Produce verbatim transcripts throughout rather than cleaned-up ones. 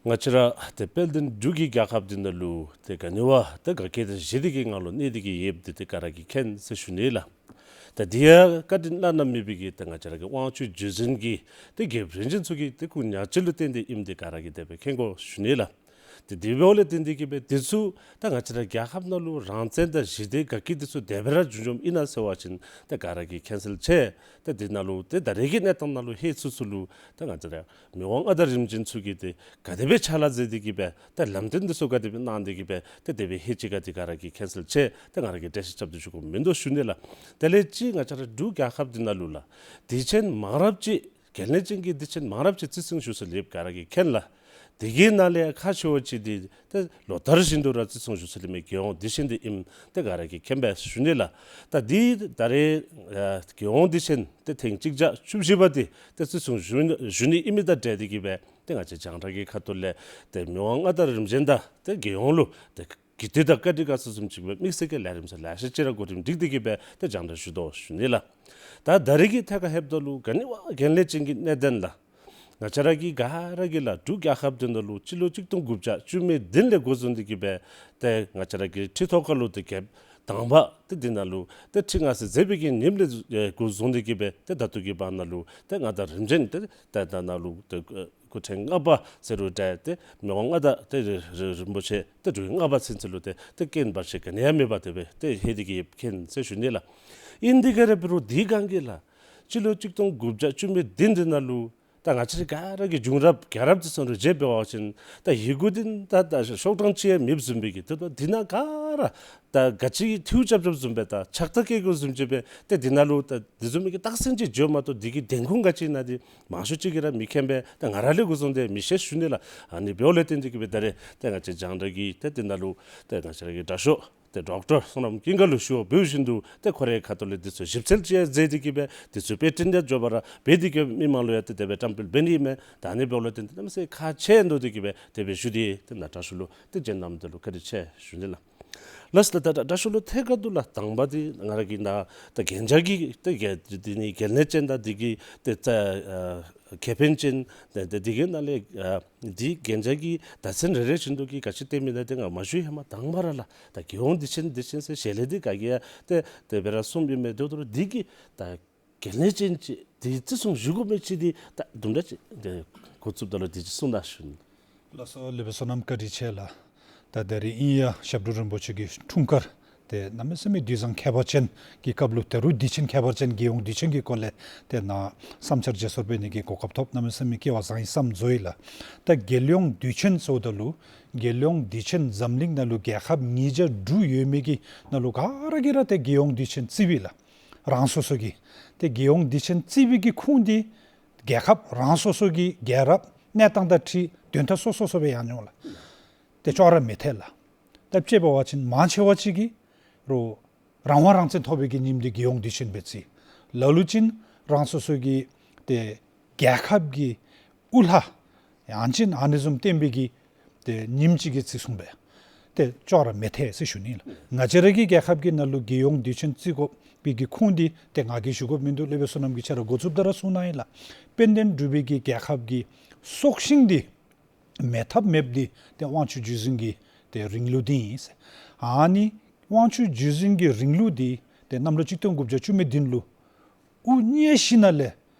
ང་བཅས་ར་ཏེ་དཔལ་ལྡན་འབྲུག་གི་རྒྱལ་ཁབ་འདི་ནང་ལུ་ཏེ་ག་ནི་བ་ཏེ་དགའ་སྐྱིད་དང་ཞི་བདེ་གི་ངང་ལུ་གནས་ཏེ་གི་ཡོདཔ་འདི་ཏེ་ག་ར་གིས་མཁྱེན་ཟེར་ཞུ་ནི་ལགས། ད་འདི་ཡང་བཀའ་དྲིན་བླ་ན་མེད་པའི་གི་ཏེ་ང་བཅས་ར་གི་དབང་ཕྱུག་བརྒྱུད་འཛིན་གྱི་ཏེ་རྒྱལཔོ་རིམ་བྱོན་ཚུ་གི་ཏེ་སྐུ་ཉག་གཅིག་ལུ་བརྟེན་ཏེ་ཨིནམ་འདི་ག་ར་གིས་དེ་སྦེ་མཁྱེན་དགོ་ཞུ་ནི་ལགས། ཏེ་དེ་འབདཝ་ལས་བརྟེན་ཏེ་གི་སྦེ་འདི་ཚུ་ད་ང་བཅས་ར་རྒྱལ་ཁབ་ནང་ལུ་རང་བཙན་དང་ཞི་བདེ་དགའ་སྐྱིད་འདི་ཚུ་དེ་སྦེ་ར་བྱུང་བྱུངམ་ཨིན་ན་ཟེར་བ་ཅིན་ཏེ་ག་ར་གིས་མཁྱེན་གསལ་ཆེ། ཏེ་འདི་ནང་ལུ་ཏེ་ད་རེས་ཀྱི་གནས་སྟངས་ནང་ལུ་ཧེ་ཚུ་ཚུ་ལུ་ད་ང་བཅས་ར་མི་དབང་མངའ་བདག་རིམ་བྱོན་ཚུ་གིས་ཏེ་ག་དེ་སྦེ་ཕྱག་ལཱ་མཛད་དེ་གི་སྦེ་ཏེ་ལམ་སྟོན་འདི་ཚུ་ག་དེ་སྦེ་གནང་སྟེ་གི་སྦེ་ཏེ་དེ་སྦེ་ཧེ་ཅི་ག་འདི་ག་ར་གིས་མཁྱེན་གསལ་ཆེ། ཏེ་ང་ར་གིས་འགྲེལ་བཤད་རྐྱབ་སྟེ་ཞུ་དགོཔ་མིན་འདུག་ཞུ་ནི་ལགས། དེ་ལས་ཅིག་ང་བཅས་ར་འབྲུག་རྒྱལ་ཁབ་འདི་ནང་ལུ་ལགས། དུས་ཆེན་མང་རབས་ཅིག་གལ་གནད་ཅན་གྱི་དུས་ཆེན་མང་རབས་ཅིག་བརྩི་སྲུང་ཞུ་སྲོལ་ཡོདཔ་ག་ར་གིས་མཁྱེན་ལགས། དེ་གི་ནང་ལས་ཁག་ཆེ་བ་ཅིག་འདི་ཏེ་ལོ་ལྟར་བཞིན་དུ་ར་བརྩི་སྲུང་ཞུ་སྲོལ་ཡོད་མི་རྒྱལ་ཡོངས་དུས་ཆེན་འདི་ཨིནམ་ཏེ་ག་ར་གིས་མཁྱེན་པས་ཞུ་ནི་ལགས། ད་འདི་ད་རེས་ཨ་རྒྱལ་ཡོངས་དུས་ཆེན་ཏེ་ཐེངས་གཅིག་བརྒྱ་བཅུ་བཞི་པ་འདི་ཏེ་བརྩི་སྲུང་ཞུ་ཞུ་ནི་ཨིན་མི་དང་འབྲེལ་ཏེ་གི་སྦེ་ཏེ་ང་བཅས་རྒྱང་བསྒྲགས་ཀྱི་ཁ་ཐུག་ལས་ཏེ་མི་དབང་མངའ་བདག་རིམ་བྱོན་དང་ཏེ་རྒྱལ་ཡོངས་ལུ་ཏེ་གུས་བཏུད་དང་བཀའ་དྲིན་དགའ་ཚོར་བཟུམ་ཅིག་སྦེ་དམིགས་བསལ་གྱི་ལས་རིམ་ཚུ་ལེ་ཤ་ཅིག་ར་འགོ་འདྲེན་སྒྲིག་སྟེ་གི་སྦེ་ཏེ་རྒྱང་བསྒྲགས་ཞུ་དོ་ཞུ་ནི་ལགས། ད་ད་རེས་ཀྱི་ཐད་ཁར་ལྷོདཔ་ད་ལུ་ག་ནི་བ་གལ་གནད་ཅན་གྱི་གནད་དོན་ལགས། ང་བཅས་ར་གི་ག་ར་གིས་ལགས་འབྲུག་རྒྱལ་ཁབ་འདི་ནང་ལུ་སྤྱི་ལོ་གཅིག་སྟོང་དགུ་བརྒྱ་བཅུ་མེད་བདུན་ལས་འགོ་བཟུང་སྟེ་གི་སྦེ་ཏེ་ང་བཅས་ར་གི་ཁྲི་ཐོག་ཁ་ལུ་ཏེ་རྒྱལཔོ་དང་པ་ཏེ་འདི་ནང་ལུ་ཏེ་ཁྲི་མངའ་གསོལ་མཛད་པའི་གི་ཉིནམ་ལས་འགོ་བཟུང་སྟེ་གི་སྦེ་ཏེ་ད་ལྟོ་གི་བར་ན་ལུ་ཏེ་མངའ་བདག་རིམ་བྱོན་ཏེ་ད་ལྟོ་ནང་ལུ་ཏེ་སྐུ་ཕྲེང་ལྔ་པ་ཟེར་རུང་འདྲ་ཏེ་མི་དབང་མངའ་བདག་ཏེ་རི་རི་རིན་པོ་ཆེ་ཏེ་འབྲུག་ལྔ་པ་ཚུན་ཚོད་ལུ་ཏེ་ཏེ་རྐྱེན་བར་ཆད་ག་ནི་ཡང་མེད་པར་དེ་སྦེ་ཏེ་ལྷོད་དེ་གི་ཡོདཔ་མཁྱེན་ཟེར་ཞུ་ནི་ལགས། ཨིན་དེ་ག་ར་འབད་རུང་དེ་སྒང་གི་ལགས་སྤྱི་ལོ་གཅིག་སྟོང་དགུ་བརྒྱ་བཅུ་མེད་བདུན་འདི་ནང་ལུ་ད་ང་བཅས་ག་ར་གི་བྱུང་རབས་རྒྱལ་རབས་འདི་ཚུ་ལུ་དཔྱད་འབད་བ་ཅིན་ད་ཡི་གུ་འདི་ད་ད་ཤོག་གྲངས་ཅིག་ཡང་མེདཔ་བཟུམ་སྦེ་གི་ཏེ་ད་འདི་ནང་ག་ར་ད་ག་ཅི་ཐིའུ་རྐྱབ་རྐྱབ་བཟུམ་སྦེ་ད་ཕྱག་རྟགས་བཀལ་དགོཔ་བཟུམ་ཅིག་སྦེ་ཏེ་འདི་ནང་ལུ་ད་དེ་བཟུམ་མའི་གི་རྟགས་མཚན་ཅིག་འགྱོཝ་མ་གཏོགས་འདི་གི་བདེན་ཁུངས་ག་ཅི་ཨིན་ན་འདི་མང་ཤོས་ཅིག་གིས་ར་མི་མཁྱེན་པས། ད་ང་ར་ལས་འགོ་བཟུང་སྟེ་མི་ཤེས་ཞུ་ནི་ལགས། ཨ་ནི་འབདཝ་ལས་བརྟེན་ཏེ་གི་སྦེ་ད་རེས་ཏེ་ང་བཅས་རྒྱང་བསྒྲགས་ཀྱི་ཏེ་འདི་ནང་ལུ་ཏེ་ང་བཅས་ར་གི་དྲག་ཤོས་ཏེ་ཌོག་ཊར་བསོད་ནམས་ཀུན་དགའ་ལུ་ཞུ་བ་འབད་བཞིན་དུ་ཏེ་ཁོ་རའི་ཁ་ཐུག་ལས་འདི་ཚུ་ཞིབ་འཚོལ་ཅིག་ཡང་མཛད་དེ་གི་སྦེ་འདི་ཚུ་དཔེ་སྐྲུན་ཡང་མགྱོགས་པ་ར་འབད་དེ་གི་སྦེ་མི་མང་ལུ་ཡང་ཏེ་དེ་སྦེ་བཀྲམ་སྤེལ་འབད་ནི་ཨིན་མས། ད་ཨ་ནི་འབདཝ་ལས་བརྟེན་ཏེ་གནམ་མེད་ས་མེད་ཁག་ཆེ་མནོ་སྟེ་གི་སྦེ་དེ་སྦེ་ཞུ་སྟེ་ཏེ་ད་དྲག་ཤོས་ལུ་ཏེ་བཅར་གནང་མི་འདི་ལུ་བཀའ་དྲིན་ཆེ་ཞུ་ནི་ལགས། ལགས་སོ། ད་ད་དྲག་ཤོས་ལུ་ཐད་ཀར་དུ་ལགས་དང་པ་འདི་ང་ར་གིས་ནཱ་ད་གན་རྒྱ་གི་ཏེ་གལ་འདི་ནི་གལ་གནད་ཅན་དང་འདི་གི་ཏེ་ད་ཨ་ཁེ་ཕན་ཅན་ཏེ་ཏེ་འདི་གི་ནང་ལས་ཨ་འདི་གན་རྒྱ་གི་ད་ཚན་རེ་རེ་བཞིན་དུ་གི་ག་ཅི་སྟོན་མི་ནང་ཏེ་ང་མ་ཞུ་ཧེ་མ་དང་པ་ར་ལགས་ད་རྒྱལ་ཡོངས་དུས་ཆེན་དུས་ཆེན་ཟེར་ཞལ་ལས་འདི་ག་གིས་ཡང་ཏེ་དེ་སྦེ་ར་གསུངས་ཡོད་མི་འདི་ལུ་འདི་གི་ད་གལ་གནད་ཅན་ཅིག་འདི་བརྩི་སྲུང་ཞུ་དགོ་མི་ཅིག་འདི་ད་དུམ་གྲ་ཅིག་འདི་འགོ་བཙུགསཔ་ད་ལུ་འདི་ཅིག་གསུང་གནང་ཞུ་ནི། ལགས་སོ། ལེགས་པའི་བསོད་ནམས་བཀའ་དྲིན་ཆེ་ལགས། ད་ད་རེས་ཨིན་ཡང་ཞབས་དྲུང་རིན་པོ་ཆེ་གི་འཁྲུངས་སྐར་ཏེ་གནམ་མེད་ས་མེད་དུས་བཟང་ཁྱད་པར་ཅན་གྱི་སྐབས་ལུ་ད་རུང་དུས་ཆེན་ཁྱད་པར་ཅན་རྒྱལ་ཡོངས་དུས་ཆེན་གྱི་སྐོར་ལས་ཏེ་ནཱ་བསམ་འཆར་བརྗེ་སོར་འབད་ནི་གི་གོ་སྐབས་ཐོབ་གནམ་མེད་ས་མེད་སྐལ་བ་བཟང་ཡི་བསམ་བཟོ་ཡི་ལགས། ད་རྒྱལ་ཡོངས་དུས་ཆེན་ཟེརཝ་ད་ལུ་རྒྱལ་ཡོངས་དུས་ཆེན་འཛམ་གླིང་ནང་ལུ་རྒྱལ་ཁབ་ཉིས་བརྒྱ་དྲུག་ཡོད་མི་གི་ནང་ལུ་ག་ར་གིས་ར་ཏེ་རྒྱལ་ཡོངས་དུས་ཆེན་བརྩི་བས་ལགས། རང་སོ་སོ་གི་ཏེ་རྒྱལ་ཡོངས་དུས་ཆེན་བརྩི་བའི་གི་ཁུངས་འདི་རྒྱལ་ཁབ་རང་སོ་སོ་གི་རྒྱལ་རབས་གནས་སྟངས་དང་འཁྲིལ་དོན་དག་སོ་སོ་སོ་སྦེ་ཡང་འོང་ལགས། ཏེ་ཅོག་ར་མི་འཐད་ལགས། ད་དཔྱེ་འབད་བ་ཅིན་མང་ཆེ་བ་ཅིག་གིས་རོགས་རང་དབང་རང་བཙན་ཐོབ་པའི་གི་ཉིནམ་འདི་རྒྱལ་ཡོངས་དུས་ཆེན་སྦེ་བརྩི། ལ་ལུ་ཅིག་རང་སོ་སོ་གི་ཏེ་རྒྱལ་ཁབ་ཀྱི་དབུ་བླ་ཡང་ཅིན་ཨ་ནི་བཟུམ་བསྟན་པའི་གི་ཏེ་ཉིནམ་ཅིག་གི་བརྩི་སྲུང་འབད། ཏེ་ཅོག་ར་མི་འཐད་ཟེར་ཞུ་ནི་ལགས། ང་བཅས་ར་གི་རྒྱལ་ཁབ་ཀྱི་ནང་ལུ་རྒྱལ་ཡོངས་དུས་ཆེན་བརྩི་དགོ་པའི་གི་ཁུངས་འདི་ཏེ་ང་གིས་ཞུ་དགོཔ་མིན་འདུག། ལེགས་པའི་བསོད་ནམས་ཀྱིས་ཁྱོད་ར་འགོ་བཙུགསཔ་ད་ར་གསུངས་གནང་ཡི་ལགས། དཔལ་ལྡན་འབྲུག་པའི་གི་རྒྱལ་ཁབ་ཀྱི་སྲོག་ཤིང་འདི་མེད་ཐབས་མེདཔ་འདི་ཏེ་དབང་ཕྱུག་རྒྱུད་འཛིན་གྱི་ཏེ་རིང་ལུགས་འདི་ཨིན་ཟེར། ཨ་ནི་དབང་ཕྱུག་རྒྱུད་འཛིན་གྱི་རིང་ལུགས་འདི་ཏེ་གནམ་ལོ་གཅིག་སྟོང་དགུ་བརྒྱ་བཅུ་མེད་བདུན་ལུ་དབུ་བརྙེས་ཞིནམ་ལས་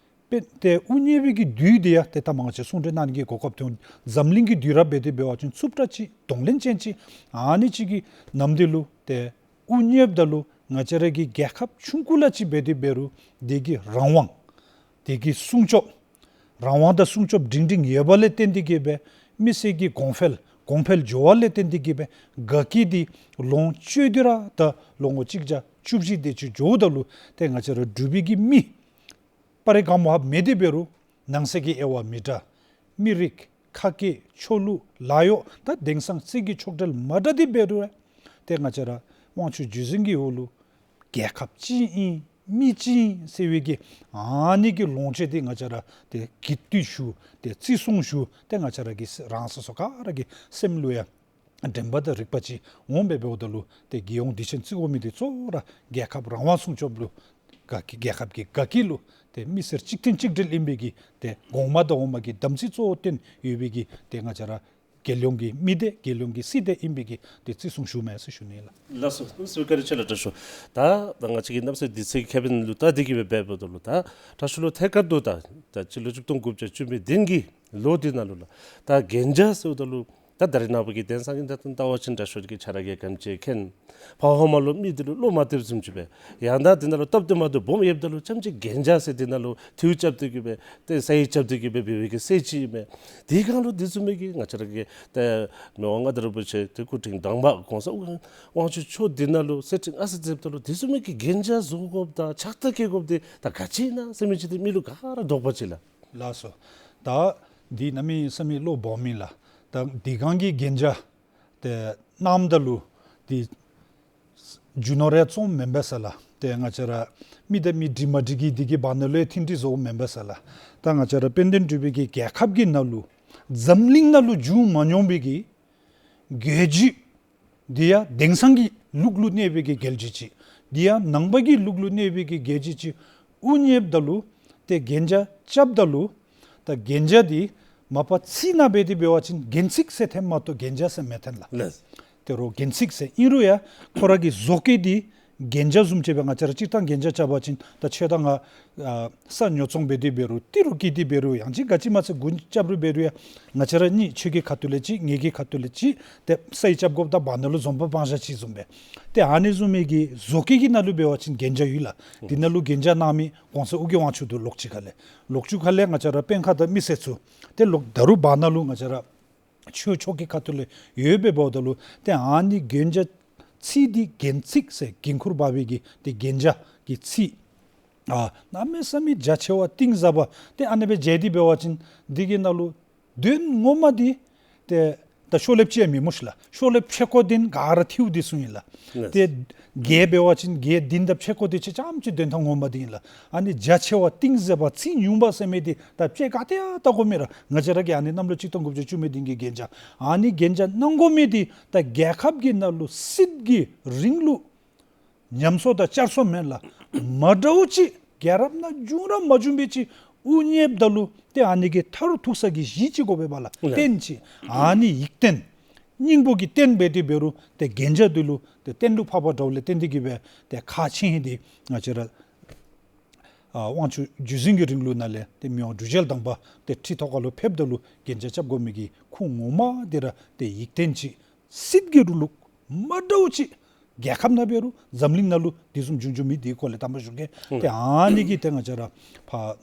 དཔེ་ཏེ་དབུ་བརྙེས་པའི་གི་དུས་འདི་ཡང་ཏེ་ད་མང་ཆེ་གསུང་གྲོས་གནང་ནི་གི་གོ་སྐབས་ཐོན། འཛམ་གླིང་གི་དུས་རབས་འབད་དེ་འབད་བ་ཅིན་རྩུབ་དྲགས་ཅིག་གདོང་ལེན་ཅན་ཅིག་ཨ་ནི་ཅིག་གི་ནམ་དུས་ལུ་ཏེ་དབུ་བརྙེསཔ་ད་ལུ་ང་བཅས་ར་གི་རྒྱལ་ཁབ་ཆུང་ཀུ་ལ་ཅིག་འབད་དེ་འབད་རུང་དེ་གི་རང་དབང་དེ་གི་སྲུང་སྐྱོབ་རང་དབང་དང་སྲུང་སྐྱོབ་སྒྲིང་སྒྲིང་ཡོད་པ་ལས་བརྟེན་ཏེ་གི་སྦེ་མི་སེར་གྱི་གོང་འཕེལ་གོང་འཕེལ་འགྱོ་བ་ལས་བརྟེན་ཏེ་གི་སྦེ་དགའ་སྐྱིད་འདི་ལོངས་སྤྱོད་དེ་ར་ད་ལོ་ངོ་གཅིག་བརྒྱ་བཅུ་བཞི་དེ་ཅིག་འགྱོཝ་ད་ལུ་ཏེ་ང་བཅས་ར་འབྲུག་པའི་གི་མི་སྤ་རི་སྒང་མོ་ཧབ་མེད་དེ་འབད་རུང་ནང་གསེས་ཀྱི་དབྱེ་བ་མི་འདྲ། མི་རིགས་ཁ་སྐད་ཆོས་ལུགས་ལཱ་གཡོག་ད་དེང་སང་རྩིས་ཀྱི་ཕྱོགས་བྲལ་མ་འདྲ་དེ་འབད་རུང་ཏེ་ང་བཅས་ར་དབང་ཕྱུག་རྒྱུད་འཛིན་གྱི་འོག་ལུ་རྒྱལ་ཁབ་གཅིག་ཨིན་མི་གཅིག་ཨིན་ཟེར་བའི་གི་ཨ་ནི་གི་ལོངས་སྤྱོད་འདི་ང་བཅས་ར་ཏེ་གུས་བཏུད་ཞུ་ཏེ་བརྩི་སྲུང་ཞུ་ཏེ་ང་བཅས་ར་གི་རང་སོ་སོ་ག་ར་གི་སེམས་ལུ་ཡང་དྲན་པ་དང་རིག་པ་ཅིག་འོང་སྦེ་འབདཝ་ད་ལུ་ཏེ་རྒྱལ་ཡོངས་དུས་ཆེན་བརྩི་དགོ་མི་འདི་གཙོ་བོ་ར་རྒྱལ་ཁབ་རང་དབང་སྲུང་སྐྱོབ་ལུ་དགའ་སྐྱིད་རྒྱལ་ཁབ་ཀྱི་དགའ་སྐྱིད་ལུ་ཏེ་མི་སེར་གཅིག་མཐུན་གཅིག་སྒྲིལ་ཨིན་པའི་གི་ཏེ་གོང་མ་དང་འོག་མ་གི་དམ་ཚིག་གཙོ་བོ་བསྟན་ཡོད་པའི་གི་ཏེ་ང་བཅས་ར་ རྒྱལ་ཡོངས་ཀྱི་མི་སྡེ་རྒྱལ་ཡོངས་ཀྱི་སྲིད་སྡེ་ཨིན་པའི་གི་དེ་བརྩི་སྲུང་ཞུ་མས་ཟེར་ཞུ་ནི་ལགས། ལགས་སོ། ལགས་སོ། བཀའ་དྲིན་ཆེ་ལགས་དྲག་ཤོས། ད་ད་ང་བཅས་ཀྱི་གནམ་ས་དུས་ཚོད་ཀྱི་ཁེ་ཕན་ལུ་ད་འདི་གིས་སྦེ་འབདཝ་ད་ལུ་ད་དྲག་ཤོས་ལུ་ཐད་ཀར་དུ་ད་ད་སྤྱི་ལོ་གཅིག་སྟོང་དགུ་བརྒྱ་བཅུ་མེད་བདུན་གྱི་ལོ་འདི་ནང་ལུ་ལགས། ད་གན་རྒྱ་ཟེརཝ་ད་ལུ་ད་ད་རེས་ནངས་པ་གི་དེང་སང་གི་ད་ལྟ་བ་ཅིན་དྲག་ཤོས་ཀྱིས་ཆ་ར་གིས་ག་དེམ་ཅིག་མཁྱེན། ཕར་ཧོར་མ་ལུ་མི་འདི་ལུ་བློ་མ་གཏད་བཟུམ་ཅིག་སྦེ། ཡང་ད་འདི་ནང་ལུ་སྟབས་བདེ་མ་བདེཝ་སྦོམ་ཡོདཔ་ད་ལུ་ཙམ་ཅིག་གན་རྒྱ་ཟེར་འདི་ནང་ལུ་ཐིའུ་རྐྱབ་སྟེ་གི་སྦེ་ཏེ་སའི་རྐྱབ་སྟེ་གི་སྦེ་འབད་བའི་གི་སྲས་ཅིག་ཨིན་མས། དེ་སྒང་ལུ་དེ་བཟུམ་མའི་གི་ང་བཅས་ར་གི་ཏེ་མི་དབང་མངའ་བདག་རིན་པོ་ཆེ་ཏེ་སྐུ་ཕྲེང་དང་པ་གོང་ས་ཨོ་རྒྱན་དབང་ཕྱུག་མཆོག་འདི་ནང་ལུ་གསེར་ཁྲི་མངའ་གསོལ་མཛདཔ་ད་ལུ་དེ་བཟུམ་མའི་གི་གན་རྒྱ་བཟོ་དགོཔ་དང་ཕྱག་རྟགས་བཀལ་དགོཔ་འདི་ད་ག་ཅི་ཨིན་ན་ཟེར་མི་ཅིག་འདི་མི་ལུ་ག་ར་དོགས་པ་ཅིག་ལགས། ལགས་སོ། ད་འདི་གནམ་མེད་ས་མེད་བློ་སྦོམ་ཨིན་ལགས། ད་འདི་སྒང་གི་གན་རྒྱ་ཏེ་གནངམ་ད་ལུ་འདི་རྒྱུ་ནོར་ཡང་བཙོངམ་མེན་པས་ལགས། ཏེ་ང་བཅས་ར་མི་དང་མི་འགྲིག་མ་འགྲིག་གི་འདི་གི་བར་ན་ལུ་ཡང་མཐུན་འགྲིག་བཟོཝ་མེན་པས་ལགས། ད་ང་བཅས་ར་དཔལ་ལྡན་འབྲུག་པའི་གི་རྒྱལ་ཁབ་ཀྱི་ནང་ལུ་འཛམ་གླིང་ནང་ལུ་བྱུང་མ་མྱོང་བའི་གི་རྒྱལ་བརྒྱུད་འདི་ཡང་དེང་སང་གི་ལུགས་ལུ་གནས་པའི་གི་རྒྱལ་བརྒྱུད་ཅིག། འདི་ཡང་ནང་པ་གི་ལུགས་ལུ་གནས་པའི་གི་རྒྱལ་བརྒྱུད་ཅིག་དབུ་བརྙེསཔ་ད་ལུ་ཏེ་གན་རྒྱ་རྐྱབ་ད་ལུ་ད་གན་རྒྱ་འདི་མ་པ་ཚིག་ནང་འབད་དེ་འབད་བ་ཅིན་གན་ཚིག་ཟེར་འཐེནམ་མ་གཏོགས་གན་རྒྱ་ཟེར་མི་འཐེན་ལགས། ལགས། ཏེ་རོགས་གན་ཚིག་ཟེར་ཨིན་རུང་ཡང་ཁོ་ར་གི་བཟོ་བཀོད་འདི་གན་རྒྱ་བཟུམ་ཅིག་སྦེ། ང་བཅས་ར་སྤྱིར་བཏང་གན་རྒྱ་རྐྱབ་པ་ཅིན་ད་ཁྱོད་དང་ང་ཨ་ས་ཉོ་ཚོང་འབད་དེ་འབད་རུང་ཏི་རུ་སྐྱིད་དེ་འབད་རུང་ཡང་ཅིན་ག་ཅི་མ་ཚད་གུར་རྐྱབ་རུང་འབད་རུང་ཡང་ང་བཅས་ར་གཉིས་ཁྱོད་ཀྱི་ཁ་ཐུག་ལས་གཅིག་ངེ་གི་ཁ་ཐུག་ལས་གཅིག་ཏེ་སའི་རྐྱབ་དགོཔ་དང་བར་ན་ལུ་འཛོམས་པ་སྤང་བྱ་ཅིག་བཟུམ་སྦེ། ཏེ་ཨ་ནི་བཟུམ་མའི་གི་བཟོ་བཀོད་ཀྱི་ནང་ལུ་འབད་བ་ཅིན་གན་རྒྱ་ཡོད་ལགས། འདི་ནང་ལུ་གན་རྒྱ་གནང་མི་གོང་ས་ཨོ་རྒྱན་དབང་ཕྱུག་འདུག། ལོགས་གཅིག་ཁ་ལས་ལོགས་གཅིག་ཁ་ལས་ང་བཅས་ར་དཔོན་ཁག་དང་མི་སེར་ཚུ་ཏེ་ལོག་ད་རུང་བར་ན་ལུ་ང་བཅས་ར་ཆོས་ཕྱོགས་ཀྱི་ཁ་ཐུག་ལས་ཡོདཔ་འབདཝ་ད་ལུ་ཏེ་ཨ་ནི་གན་རྒྱ་ཚིག་འདི་གན་ཚིག་ཟེར་འགན་ཁུར་འབག་པའི་གི་ཏེ་གན་རྒྱ་གི་ཚིག་ཨ་གནམ་མེད་ས་མེད་རྒྱ་ཆེ་བ་གཏིང་ཟབ་པ་ཏེ་ཨ་ནི་སྦེ་མཇལ་ཏེ་འབད་བ་ཅིན་འདི་གི་ནང་ལུ་དོན་ངོ་མ་འདི་ཏེ་ད་ཤོ་ལེབ་ཅིག་ཡང་མེན་མས་ལགས། ཤོ་ལེབ་ཕྱེད་ཀོ་འདི་ག་ར་ཐིའུ་འདི་ཚུ་ཨིན་ལགས། ལགས། ཏེ་རྒྱན་འབད་བ་ཅིན་རྒྱན་འདི་དང་ཕྱེད་ཀོ་འདི་ཅིག་རྐྱངམ་ཅིག་དོན་དག་ངོ་མ་འདི་ཨིན་ལགས། ཨ་ནི་རྒྱ་ཆེ་བ་གཏིང་ཟབ་པ་ཚིག་ཉུང་བ་ཟེར་མི་འདི་ད་ཅིག་ག་ཏེ་ཡང་བལྟ་དགོ་མི་ར། ང་བཅས་ར་གི་ཨ་ནི་གནམ་ལོ་གཅིག་སྟོང་དགུ་བརྒྱ་བཅུ་མེད་བདུན་གྱི་གན་རྒྱ་ཨ་ནི་གན་རྒྱ་གནང་དགོ་མི་འདི་ད་རྒྱལ་ཁབ་ཀྱི་ནང་ལུ་སྲིད་ཀྱི་རིང་ལུགས་ཉམས་གསོ་དང་བསྐྱར་གསོ་མེན་ལགས། མ་འདྲཝ་ཅིག་རྒྱལ་རབས་ནང་བྱུང་ར་མ་བྱུང་བའི་ཅིག་དབུ་བརྙེསཔ་ད་ལུ་ཏེ་ཨ་ནི་གི་མཐའ་རུ་ཐུག་ས་གི་གཞི་ཅིག་དགོ་པས་ལགས། ལགས། རྟེན་ཅིག། ཨ་ནི་ཡིག་རྟེན་སྙིང་པོ་གི་རྟེན་འབད་དེ་འབད་རུང་ཏེ་གན་རྒྱ་འདི་ལུ་ཏེ་གཏན་ལུ་ཕབ་པ་འདྲཝ་ལས་བརྟེན་ཏེ་གི་སྦེ་ཏེ་ཁག་ཆེ་ཧིང་འདི་ང་བཅས་ར་ཨ་དབང་ཕྱུག་རྒྱུད་འཛིན་གྱི་རིང་ལུགས་ནང་ལས་ཏེ་མི་དབང་འབྲུག་རྒྱལ་དང་པ་ཏེ་ཁྲི་ཐོག་ཁ་ལུ་ཕེབསཔ་ད་ལུ་གན་རྒྱ་རྐྱབ་དགོ་མི་གི་ཁུངས་ངོ་མ་འདི་ར་ཏེ་ཡིག་རྟེན་ཅིག་སྲིད་ཀྱི་རིང་ལུགས་མ་འདྲཝ་ཅིག་རྒྱལ་ཁབ་ནང་འབད་རུང་འཛམ་གླིང་ནང་ལུ་དེ་བཟུམ་བྱུང་བྱུངམ་མེད། དེའི་སྐོར་ལས་དང་པ་ཞུ་གེ། ཨུམ། ཏེ་ཨ་ནི་གིས་ཏེ་ང་བཅས་ར་ཕར་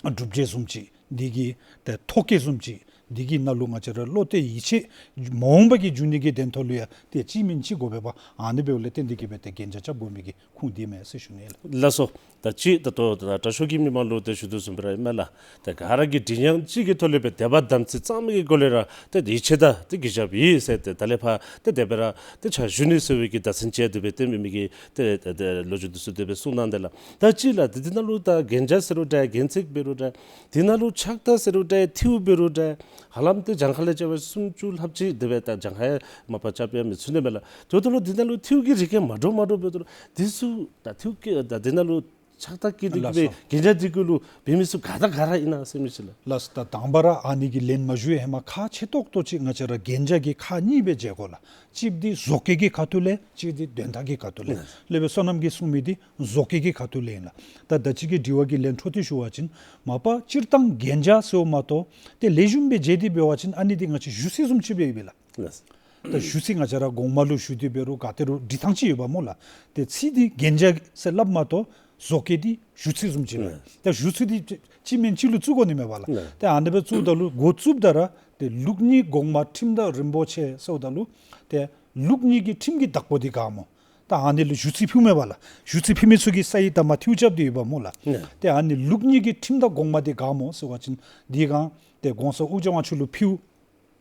སྒྲུབ་བྱེད་བཟུམ་ཅིག་འདི་གི་ཏེ་ཐོ་བཀོད་བཟུམ་ཅིག་འདི་གི་ནང་ལུ་ང་བཅས་ར་བློ་གཏད་ཡིད་ཆེས་མ་འོངས་པ་གི་འབྱུང་གནས་ཀྱི་དོན་ཐོག་ལུ་ཡང་ཏེ་ཅིག་མིན་ཅིག་དགོ་པས་པ། ཨ་ནི་འབདཝ་ལས་བརྟེན་ཏེ་གི་སྦེ་ཏེ་གན་རྒྱ་རྐྱབ་དགོ་མི་གི་ཁུངས་འདི་མས་ཟེར་ཞུ་ནི་ལགས། ལགས་སོ། ད་ཅི་ད་ལྟོ་ད་དྲག་ཤོས་ཀྱིས་མི་མང་ལུ་ཏེ་ཞུ་དོ་བཟུམ་སྦེ་ར་ཨིན་མས་ལགས། ཏེ་ག་ར་གིས་མགྲིན་དབྱངས་གཅིག་གི་ཐོག་ལས་སྦེ་དད་པ་དམ་ཚིག་གཙང་མའི་གི་སྒོ་ལས་ར་ཏེ་ཡིད་ཆེས་དང་ཏེ་གུས་ཞབས་ཡོད་ཟེར་ཏེ་ད་ལས་ཕར་ཏེ་དེ་སྦེ་ར་ཏེ་ཕྱག་ཞུ་ནི་ཟེར་བའི་གི་བརྡ་མཚོན་བཅད་དེ་སྦེ་ཏེ་མི་མི་གི་ཏེ་ཏེ་ཏེ་ལོ་རྒྱུས་འདི་ཚུ་དེ་སྦེ་གསུངས་གནང་དེས་ལགས། ད་ཅི་ལགས་ཏེ་འདི་ནང་ལུ་ད་གན་རྒྱ་ཟེར་རུང་འདྲ་གན་ཚིག་འབད་རུང་འདྲ་འདི་ནང་ལུ་ཕྱག་རྟགས་ཟེར་རུང་འདྲ་ཐིའུ་འབད་རུང་འདྲ་ཧ་ལམ་ཏེ་གྱངས་ཁ་ལས་བཅད་པ་སུམ་ཅུ་ལྷགཔ་ཅིག་དེ་སྦེ་ད་གྱངས་ཁ་ཡང་མ་པ་རྐྱབ་ཡང་མི་ཚུགས་ནི་མས་ལགས། དེ་འབདཝ་ད་ལུ་འདི་ནང་ལུ་ཐིའུ་གི་རིགས་ཀྱང་མ་འདྲཝ་མ་འདྲཝ་འབདཝ་ད་ལུ་འདི་ཚུ་ད་ཐིའུ་གི་ད་འདི་ནང་ལུ་ཕྱག་རྟགས་བཀོད་དེ་གི་སྦེ་ལགས་སོ། གན་རྒྱ་འདི་གུ་ལུ་འབད་མི་ཚུ་ག་དང་ག་ར་ཨིན་ན་ཟེར་མི་ཅིག་ལགས། ལགས་སོ། ད་དང་པ་ར་ཨ་ནི་གི་ལན་མ་ཞུ་བའི་ཧེ་མ་ཁག་ཆེ་ཏོག་ཏོ་ཅིག་ང་བཅས་ར་གན་རྒྱ་གི་ཁག་གཉིས་སྦེ་འབྱེད་དགོ་ལགས། གཅིག་འདི་བཟོ་བཀོད་ཀྱི་ཁ་ཐུག་ལས་གཅིག་འདི་དོན་དག་གི་ཁ་ཐུག་ལས། ལགས། ལས་སྦེ་བསོད་ནམས་ཀྱིས་གསུངས་མི་འདི་བཟོ་བཀོད་ཀྱི་ཁ་ཐུག་ལས་ཨིན་ལགས། ད་ད་ཅི་གི་དྲི་བ་གི་ལན་འཕྲོ་མཐུད་ཞུ་བ་ཅིན་མ་པ་སྤྱིར་བཏང་གན་རྒྱ་ཟེརཝ་མ་གཏོགས་ཏེ་ལེགས་ཤོམ་སྦེ་འབྱེད་དེ་འབད་བ་ཅིན་ཨ་ནི་འདི་ང་བཅས་ཞུ་ཚིག་བཟུམ་ཅིག་སྦེ་ཨིན་པས་ལགས། ལགས། ད་ཞུ་ཚིག་ང་བཅས་ར་གོང་མ་ལུ་ཞུ་སྟེ་འབད་རུང་ག་ཏེ་རུང་འབྲི་ཐངས་ཅིག་ཡོདཔ་སྨོ་ལགས། ཏེ་ཚིག་འདི་གན་རྒྱ་ཟེར་སླབ་མ་གཏོགས་བཟོ་བཀོད་འདི་ཞུ་ཚིག་བཟུམ་ཅིག་ལགས། ལགས། ད་ཞུ་ཚིག་འདི་གཅིག་མེན་གཅིག་ལུ་བཙུགས་དགོ་ནི་མས་པ་ལགས། ལགས། ཏེ་ཨ་ནི་སྦེ་བཙུགསཔ་ད་ལུ་འགོ་བཙུགསཔ་ད་ར་ཏེ་ལུགས་གཉིས་གོང་མ་ཁྲིམས་བདག་རིན་པོ་ཆེ་ཟེརཝ་ད་ལུ་ཏེ་ལུགས་གཉིས་ཀྱི་ཁྲིམས་ཀྱི་བདག་པོ་འདི་ག་སྨོ། ད་ཨ་ནི་ལུ་ཞུ་ཚིག་ཕུལཝ་མས་པ་ལགས། ཞུ་ཚིག་ཕུལ་མི་ཚུ་གིས་ས་ཡི་ད་མ་ཐིའུ་རྐྱབ་སྟེ་ཡོདཔ་སྨོ་ལགས། ལགས། ཏེ་ཨ་ནི་ལུགས་གཉིས་ཀྱི་ཁྲིམས་བདག་གོང་མ་འདི་ག་སྨོ་ཟེར་བ་ཅིན་འདི་གང་ཏེ་གོང་ས་ཨོ་རྒྱན་དབང་ཕྱུག་ལུ་ཕུལཝ་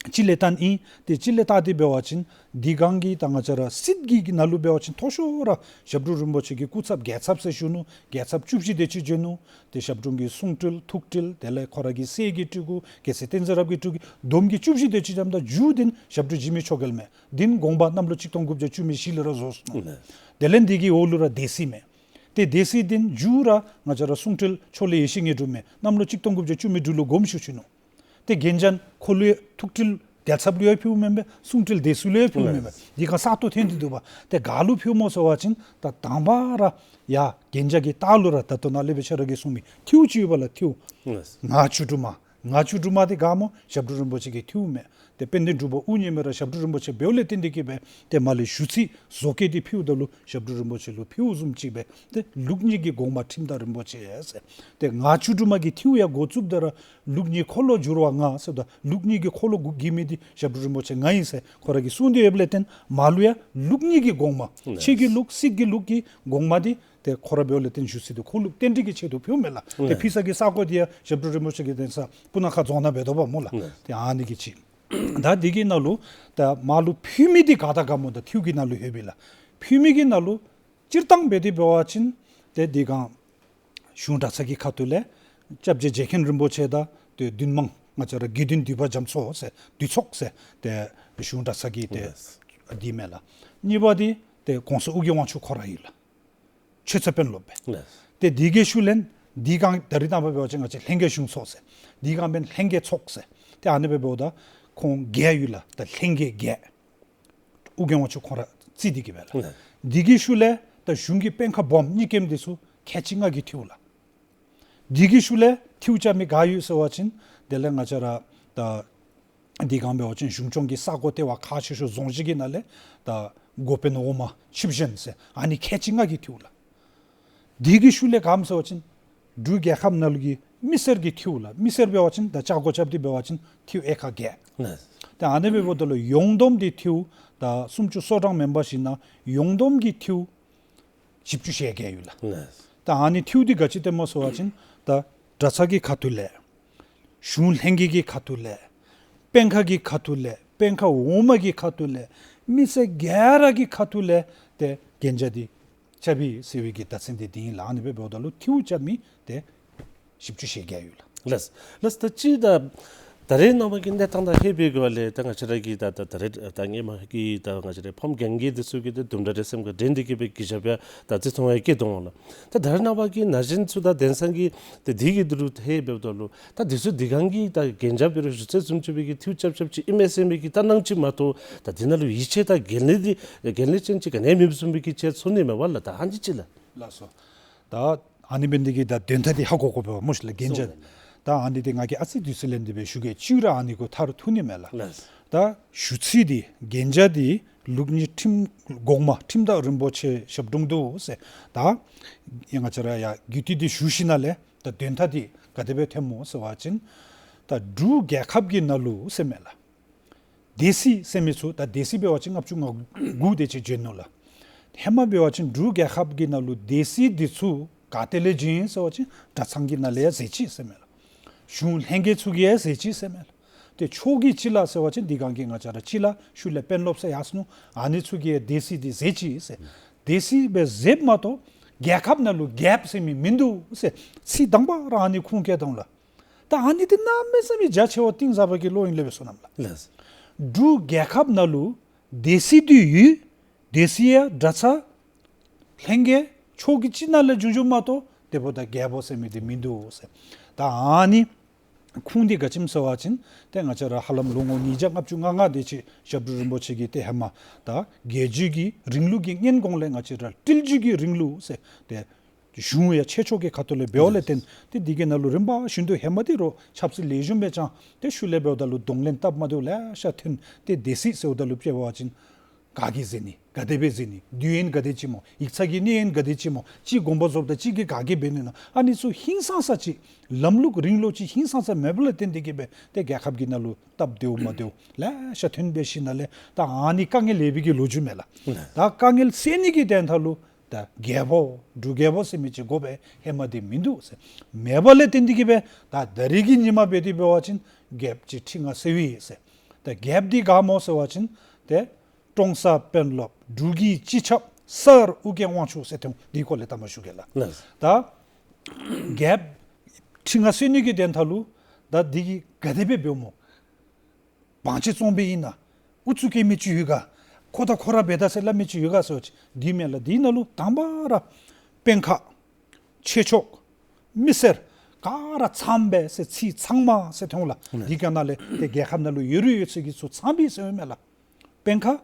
ཅིག་ལས་བལྟ་ནི་ཨིན། ཏེ་ཅིག་ལས་བལྟ་སྟེ་འབད་བ་ཅིན་འདི་གང་གི་ད་ང་བཅས་ར་སྲིད་ཀྱི་ནང་ལུ་འབད་བ་ཅིན་མཐོ་ཤོས་ར་ཞབས་དྲུང་རིན་པོ་ཆེ་གི་སྐུ་ཚབ་རྒྱལ་ཚབ་ཟེར་ཞུ་ནུག། རྒྱལ་ཚབ་བཅུ་བཞི་དེ་ཅིག་བྱོན་ནུག། ཏེ་ཞབས་དྲུང་གི་གསུང་སྤྲུལ་ཐུགས་སྤྲུལ་དེ་ལས་ཁོ་ར་གི་སྲས་ཀྱི་སྤྲུལ་སྐུ་རྒྱལ་སྲས་བསྟན་འཛིན་རབ་རྒྱས་སྤྲུལ་སྐུ་བསྡོམས་ཀྱིས་བཅུ་བཞི་དེ་ཅིག་བྱོནམ་ད་མཇུག་འདི་ཞབས་དྲུང་འཇིགས་མེད་ཆོས་རྒྱལ་མས། འདི་གོང་མ་གནམ་ལོ་གཅིག་སྟོང་དགུ་བརྒྱ་བཅུ་མེད་བཞི་ལས་ར་བཟོ་སོང་ནུག། ལགས། དེ་ལས་འདི་གི་འོག་ལུ་ར་སྡེ་སྲིད་མས། ཏེ་སྡེ་སྲིད་འདི་མཇུག་ར་ང་བཅས་ར་གསུང་སྤྲུལ་ཕྱོགས་ལས་ཡེ་ཤེས་དངོས་གྲུབ་མས། གནམ་ལོ་གཅིག་སྟོང་དགུ་བརྒྱ་བཅུ་མེད་དྲུག་ལུ་དགོངས་ཞུ་བྱིན་ནུག། ཏེ་རྒན་ཅན་ཁོ་ལུ་ཐུགས་སྤྲུལ་ རྒྱལ་ཚབ་ལུ་ཡང་ཕུལཝ་མེན་པས། གསུང་འཕྲིན་སྡེ་སྲིད་ལུ་ཡང་ཕུལཝ་མེན་པས། འདི་ག་ས་སྟོང་འཐོན་ཏེ་འདུག་པ། ཏེ་ག་ལུ་ཕུལཝ་སྨོ་ཟེར་བ་ཅིན་ད་དང་པ་ར་ཡར་གན་རྒྱ་གི་ལྟག་ལུ་ར་ད་ལྟོ་ནཱ་ལས་འབད་ཁྱོད་ར་གིས་གསུངས་མི་ཐིའུ་ཅིག་ཡོད་པ་ལགས། ཐིའུ་ལགས། ངག་ཆུ་འབྲུ་མ། ངག་ཆུ་འབྲུ་མ་འདི་ག་སྨོ། ཞབས་དྲུང་རིན་པོ་ཆེ་གི་ཐིའུ་མས། ཏེ་དཔལ་ལྡན་འབྲུག་པ་དབུ་བརྙེས་མི་ར་ཞབས་དྲུང་རིན་པོ་ཆེ་འབདཝ་ལས་བརྟེན་ཏེ་གིས་སྦེ་ཏེ་མར་ལས་ཞུ་ཚིག་བཟོ་བཀོད་འདི་ཕུལཝ་ད་ལུ་ཞབས་དྲུང་རིན་པོ་ཆེ་ལུ་ཕུལཝ་བཟུམ་ཅིག་སྦེ་ཏེ་ལུགས་གཉིས་ཀྱི་གོང་མ་ཁྲིམས་བདག་རིན་པོ་ཆེ་ཟེར། ཏེ་ངག་ཆུ་འབྲུ་མ་གི་ཐིའུ་ཡང་འགོ་བཙུགསཔ་ད་ར་ལུགས་གཉིས་འཁོར་ལོ་བསྒྱུར་བ་ང་ཟེརཝ་ད་ལུགས་གཉིས་ཀྱི་འཁོར་ལོ་བསྒྱུར་མི་འདི་ཞབས་དྲུང་རིན་པོ་ཆེ་ང་ཨིན་ཟེར་ཁོ་ར་གིས་གསུངས་ཏེ་ཡོདཔ་ལས་བརྟེན་མར་ལུ་ཡང་ལུགས་གཉིས་ཀྱི་གོང་མ། ལགས། ཆོས་ཀྱི་ལུགས་སྲིད་ཀྱི་ལུགས་ཀྱི་གོང་མ་འདི་ཏེ་ཁོ་ར་འབདཝ་ལས་བརྟེན་ཞུ་ཚིག་འདི་ཁོ་ལུ་བསྟན་ཏེ་གི་ཆེད་དུ་ཕུལཝ་མས་ལགས། ཏེ། ལགས། ཕུལ་ས་གི་ས་གོ་འདི་ཡང་ཞབས་དྲུང་རིན་པོ་ཆེ་གི་གདན་ས་སྤུ་ན་ཁ་རྫོང་ནང་འབད་དོ་བ་སྨོ་ལགས། ལགས། ཏེ་ཨ་ནི་གི་ཅིག། ད་འདི་གི་ནང་ལུ་ད་མར་ལུ་ཕུལ་མི་འདི་ག་དང་ག་སྨོ། ད་ཐིའུ་གི་ནང་ལུ་ཡོད་པས་ལགས། ཕུལ་མི་གི་ནང་ལུ་སྤྱིར་བཏང་འབད་དེ་འབད་བ་ཅིན་ཏེ་འདི་གང་གཞུང་གྲྭ་ཚང་གི་ཁ་ཐུག་ལས་སྐྱབས་རྗེ་རྗེ་མཁན་རིན་པོ་ཆེ་དང་ཏེ་འདུན་མང་ང་བཅས་ར་དགེ་འདུན་འདུས་པ་རྒྱ་མཚོ་ཟེར་འདུས་ཚོགས་ཟེར་ཏེ་གཞུང་གྲྭ་ཚང་གི་ཏེ། ལགས། འདི་མས་ལགས། གཉིས་པ་འདི་ཏེ་གོང་ས་ཨོ་རྒྱན་དབང་ཕྱུག་ཁོ་ར་ཨིན་ལགས། ཆོས་རྩེ་དཔོན་སློབ་སྦེ། ལགས། ཏེ་འདི་གི་ཤུལ་ལས་འདི་གང་ད་རིས་ནངས་པ་འབད་བ་ཅིན་ང་བཅས་ལྷན་རྒྱས་གཞུང་ཚོགས་ཟེར། འདི་གང་འབདན་ལྷན་རྒྱས་ཚོགས་ཟེར། ཏེ་ཨ་ནི་སྦེ་འབདཝ་ད་ཁོང་བརྒྱད་ཡོད་ལགས། ད་ལྷན་རྒྱས་བརྒྱད། ཨོ་རྒྱན་དབང་ཕྱུག་ཁོང་ར་རྩིས་འདི་གིས་སྦེ་ལགས། ལགས། འདི་གི་ཤུལ་ལས་ད་གཞུང་གི་སྤེན་ཁ་སྦོམ་གཉིས་ཀྱིམ་འདི་ཚུ་ཁལ་གཅིག་ལྔ་གི་ཐིའུ་ལགས། འདི་གི་ཤུལ་ལས་ཐིའུ་རྐྱབ་མི་ག་ཡོད་ཟེར་བ་ཅིན་དེ་ལས་ང་བཅས་ར་ད་འདི་གང་འབད་བ་ཅིན་གཞུང་སྐྱོང་གི་ས་གོ་ལྟེ་བ་ཁག་ཆེ་ཤོས་རྫོང་གཞི་གི་ནང་ལས་ད་འགོ་དཔོན་འོག་མ་ཆིབས་གཞོན་ཟེར་ཨ་ནི་ཁལ་གཅིག་ལྔ་གི་ཐིའུ་ལགས། འདི་གི་ཤུལ་ལས་ག་སྨོ་ཟེར་བ་ཅིན་འབྲུག་རྒྱལ་ཁབ་ནང་ལུ་གི་མི་སེར་གྱི་ཐིའུ་ལགས། མི་སེར་འབད་བ་ཅིན་ད་ལྕགས་སྒོ་རྐྱབ་སྟེ་འབད་བ་ཅིན་ཐིའུ་ཨེ་ཀར་བརྒྱད། ལགས། ད་ཨ་ནི་སྦེ་འབདཝ་ད་ལུ་ཡོངས་བསྡོམས་ཀྱི་ཐིའུ་ད་སུམ་ཅུ་སོ་གྲངས་མེན་པར་ཞིན་ན་ཡོངས་བསྡོམས་ཀྱི་ཐིའུ་བཞི་བཅུ་ཞེ་བརྒྱད་ཡོད་ལགས། ལགས། ད་ཨ་ནི་ཐིའུ་འདི་ག་ཅི་སྟེ་སྨོ་ཟེར་བ་ཅིན་ད་གྲྭ་ཚང་གི་ཁ་ཐུག་ལས་གཞུང་ལྷན་རྒྱས་ཀྱི་ཁ་ཐུག་ལས་སྤེན་ཁ་གི་ཁ་ཐུག་ལས་སྤེན་ཁ་འོག་མ་གི་ཁ་ཐུག་ལས་མི་སེར་ག་ར་གི་ཁ་ཐུག་ལས་ཏེ་གན་རྒྱ་འདི་རྐྱབ་ཨིན་ཟེར་བའི་གི་བརྡ་མཚོན་འདི་འདི་ཨིན་ལགས། ཨ་ནི་སྦེ་འབདཝ་ད་ལུ་ཐིའུ་རྐྱབ་མི་ཏེ་བཞི་བཅུ་ཞེ་བརྒྱད་ཡོད་ལགས། ལགས། ལགས། ད་ཅི་ད་ད་རེས་ནངས་པ་གི་གནས་སྟངས་དང་ཧེ་མའི་གུ་ལས་ད་ང་བཅས་ར་གི་ད་ད་ད་རེས་ད་ཧེ་མ་གི་ད་ང་བཅས་ར་ཕམ་རྒན་གྱི་འདི་ཚུ་གི་ད་དུམ་གྲ་རེ་སེམས་ཁར་དྲན་ཏེ་གི་སྦེ་གི་ཞབས་ཡང་ད་བརྩི་མཐོང་ཡང་བསྐྱེད་དོ་འོང་ལགས། ད་ད་རེས་ནངས་པ་གི་ན་གཞོན་ཚུ་དང་གདན་ས་གི་ད་འདི་གི་འདི་རུ་ཧེ་འབདཝ་ད་ལུ་ད་འདི་ཚུ་འདི་གང་གི་ད་གན་རྒྱ་འབད་རུང་ཞུ་ཚིག་བཟུམ་ཅིག་སྦེ་གི་ཐིའུ་རྐྱབ་རྐྱབ་ཅིག་ཨིན་མས་ཟེར་མི་གི་ད་སྣང་ཅིག་མ་གཏོགས་ད་འདི་ནང་ལུ་ཡིད་ཆེས་དང་འགན་ལེན་འདི་འགན་ལེན་ཅན་ཅིག་ག་ནི་ཡང་མེདཔ་བཟུམ་སྦེ་གི་ཅིག་ཚོར་ནི་མས་པ་ལགས། ད་ཨ་ནི་ཅིག་ལགས། ལགས་སོ། ད་ཨ་ནི་འབད་ནི་འདི་གིས་ད་དོན་དག་འདི་ཧ་གོ་དགོ་པས་མོ་ཤིག་ལགས། གན་རྒྱ། སོ་ལགས། ད་ཨ་ནི་འདི་ང་གིས་ཨ་ཙི་དུས་ཚོད་ལེན་ཏེ་སྦེ་ཞུ་གེ། ཅིག་ར་ཨ་ནི་གུ་མཐར་ཐུག་ནི་མས་ལགས། ལགས། ད་ཞུ་ཚིག་འདི་གན་རྒྱ་འདི་ལུགས་གཉིས་ཁྲིམས་གོང་མ་ཁྲིམས་བདག་རིན་པོ་ཆེ་ཞབས་དྲུང་དུ་ཟེར། ད་ཡང་ང་བཅས་ར་ཡང་རྒྱུད་སྡེ་འདི་ཞུ་ཞིནམ་ལས་ད་དོན་དག་འདི་ག་དེ་སྦེ་ཐོནམ་སྨོ་ཟེར་བ་ཅིན་ད་འབྲུག་རྒྱལ་ཁབ་ཀྱི་ནང་ལུ་ཟེར་མས་ལགས། སྡེ་སྲིད་ཟེར་མི་ཚུ་ད་སྡེ་སྲིད་འབད་བ་ཅིན་ལྔ་བཅུ་ང་དགུ་དེ་ཅིག་བྱོན་ནུག་ལགས། ཧེ་མ་འབད་བ་ཅིན་འབྲུག་རྒྱལ་ཁབ་ཀྱི་ནང་ལུ་སྡེ་སྲིད་འདི་ཚུ་ག་ཏེ་ལས་བྱོན་ཟེར་བ་ཅིན་གྲྭ་ཚང་གི་ནང་ལས་ཡང་ཟེར་ཅི་ཟེར་མས་ལགས། གཞུང་ལྷན་རྒྱས་ཚུ་གིས་ཡང་ཟེར་ཅི་ཟེར་མས་ལགས། ཏེ་ཕྱོགས་ཀྱི་སྤྱི་བླ་ཟེར་བ་ཅིན་འདི་གང་གི་ང་བཅས་ར་སྤྱི་བླ་ཤུལ་ལས་དཔོན་སློབ་ཟེར་ཡར་སོ་ནུག། ཨ་ནི་ཚུ་གིས་ཡང་སྡེ་སྲིད་འདི་ཟེར་ཅི་ཟེར། སྡེ་སྲིད་སྦེ་ཟེརཝ་མ་གཏོགས་རྒྱལ་ཁབ་ནང་ལུ་རྒྱལཔོ་ཟེར་མི་མིན་འདུག་ཟེར་ཚིག་དང་པ་ར་ཨ་ནི་ཁུངས་བཀལ་དོ་ལགས། ད་ཨ་ནི་འདི་གནམ་མེད་ས་མེད་རྒྱ་ཆེ་བ་གཏིང་ཟབ་པ་གི་བློ་ཨིན་ལས་སྦེ་སོ་ནམ་ལགས། ལགས། འབྲུག་རྒྱལ་ཁབ་ནང་ལུ་སྡེ་སྲིད་འདི་ཡོད། སྡེ་སྲིད་ཡང་གྲྭ་ཚང་ལྷན་རྒྱས་ཕྱོགས་ཀྱི་སྤྱི་ནང་ལས་བྱུང་བྱུངམ་མ་གཏོགས་དེ་འབདཝ་ད་རྒྱལཔོ་ཟེར་མི་འདི་མིན་འདུག་ཟེར། ད་ཨ་ནི་ཁུངས་འདི་ག་ཅི་སྨོ་ཟེར་བ་ཅིན་ཏེ་ང་བཅས་ར་ཧ་ལམ་ལོ་ངོ་ཉིས་བརྒྱ་ལྔ་བཅུ་ང་ལྔ་དེ་ཅིག་ཞབས་དྲུང་རིན་པོ་ཆེ་གིས་ཏེ་ཧེ་མ་ད་རྒྱལ་བརྒྱུད་ཀྱི་རིང་ལུགས་ཀྱི་སྔོན་གོང་ལས་ང་བཅས་ར་སྤྲུལ་བརྒྱུད་ཀྱི་རིང་ལུགས་ཟེར་ཏེ་གཞུང་ཡང་ཆོས་ཕྱོགས་ཀྱི་ཁ་ཐུག་ལས་འབདཝ་ལས་བརྟེན་ཏེ་འདི་གི་ནང་ལུ་རིམ་པ་བཞིན་དུ་ཧེ་མ་འདི་རུང་ཆབ་སྲིད་ལེགས་ཤོམ་སྦེ་བྱུང་སྟེ་ཤུལ་ལས་འབདཝ་ད་ལུ་གདོང་ལེན་སྟབས་མ་བདེཝ་ལེ་ཤ་ཐོན་ཏེ་སྡེ་སྲིད་ཟེརཝ་ད་ལུ་དཔྱེ་འབད་བ་ཅིན་ག་གིས་མཛད་ནི་ག་དེ་སྦེ་མཛད་ནི་དུས་ཡུན་ག་དེ་ཅིག་སྨོ་ཡིག་ཚང་གི་གནས་ཡུན་ག་དེ་ཅིག་སྨོ་གཅིག་དགོངས་པ་རྫོགསཔ་ད་གཅིག་གིས་ག་གིས་འབད་ནི་ན་ཨ་ནི་ཚུ་ཧིང་སངས་ས་ཅིག་ལམ་ལུགས་རིང་ལུགས་ཅིག་ཧིང་སངས་ས་མེདཔ་ལས་བརྟེན་ཏེ་གིས་སྦེ་ཏེ་རྒྱལ་ཁབ་ཀྱི་ནང་ལུ་སྟབས་བདེཝ་མ་བདེཝ་ལེ་ཤ་ཐོན་འབད་ཞིནམ་ལས་ད་ཨ་ནི་དཀའ་ངལ་ཡོད་པའི་གི་ལོ་རྒྱུས་མས་ལགས། ད་དཀའ་ངལ་སེལ་ནི་གི་དོན་དག་ལུ་ད་རྒྱལཔོ་འབྲུག་རྒྱལཔོ་ཟེར་མི་ཅིག་དགོ་པས། ཧེ་མ་འདི་མིན་འདུག་ཟེར། མེདཔ་ལས་བརྟེན་ཏེ་གིས་སྦེ་ད་ད་རིས་ཀྱི་ཉིནམ་འབད་དེ་འབད་བ་ཅིན་རྒྱལཔོ་ཅིག་ཁྲི་མངའ་གསོལཝ་ཨིན་ཟེར། ད་རྒྱལཔོ་འདི་ག་སྨོ་ཟེར་བ་ཅིན་ཏེ་ཀྲོང་གསར་དཔོན་སློབ་འབྲུག་གི་སྤྱི་ཁྱབ་སར་ཨོ་རྒྱན་དབང་ཕྱུག་ཟེར་ཏེ་འདི་སྐོར་ལས་ད་མ་ཞུ་གེ་ལགས། ལགས། ད་རྒྱལཔོ་ཁྲི་མངའ་གསོལ་ནི་གི་དོན་དག་ལུ་ད་འདི་གིས་ག་དེ་སྦེ་འབདཝ་སྨོ། བང་ཆེན་བཙོང་པའི་ཨིན་ན་ཨུ་ཚུགས་བཀལ་མི་ཅིག་ཡོད་ག། ཁོ་དང་ཁོ་ར་འབད་ད་ཟེར་སླབ་མི་ཅིག་ཡོད་ག་ཟེར་བ་ཅིན་འདི་མེན་ལགས། འདི་ནང་ལུ་དང་པ་ར་སྤེན་ཁ་ཆོས་ཕྱོགས་མི་སེར་ ག་ར་ཚངམ་སྦེ་ཟེར་ཚིག་ཚངམ་ཟེར་ཐོན་ལགས། ཨ་ནི་འདི་ག་ནང་ལས་ཏེ་རྒྱལ་ཁབ་ནང་ལུ་ཡོད་རུང་ཡོད་ཚད་ཀྱི་ཚུ་ཚངམ་སྦེ་ཟེར་མས་ལགས། དཔོན་ཁག་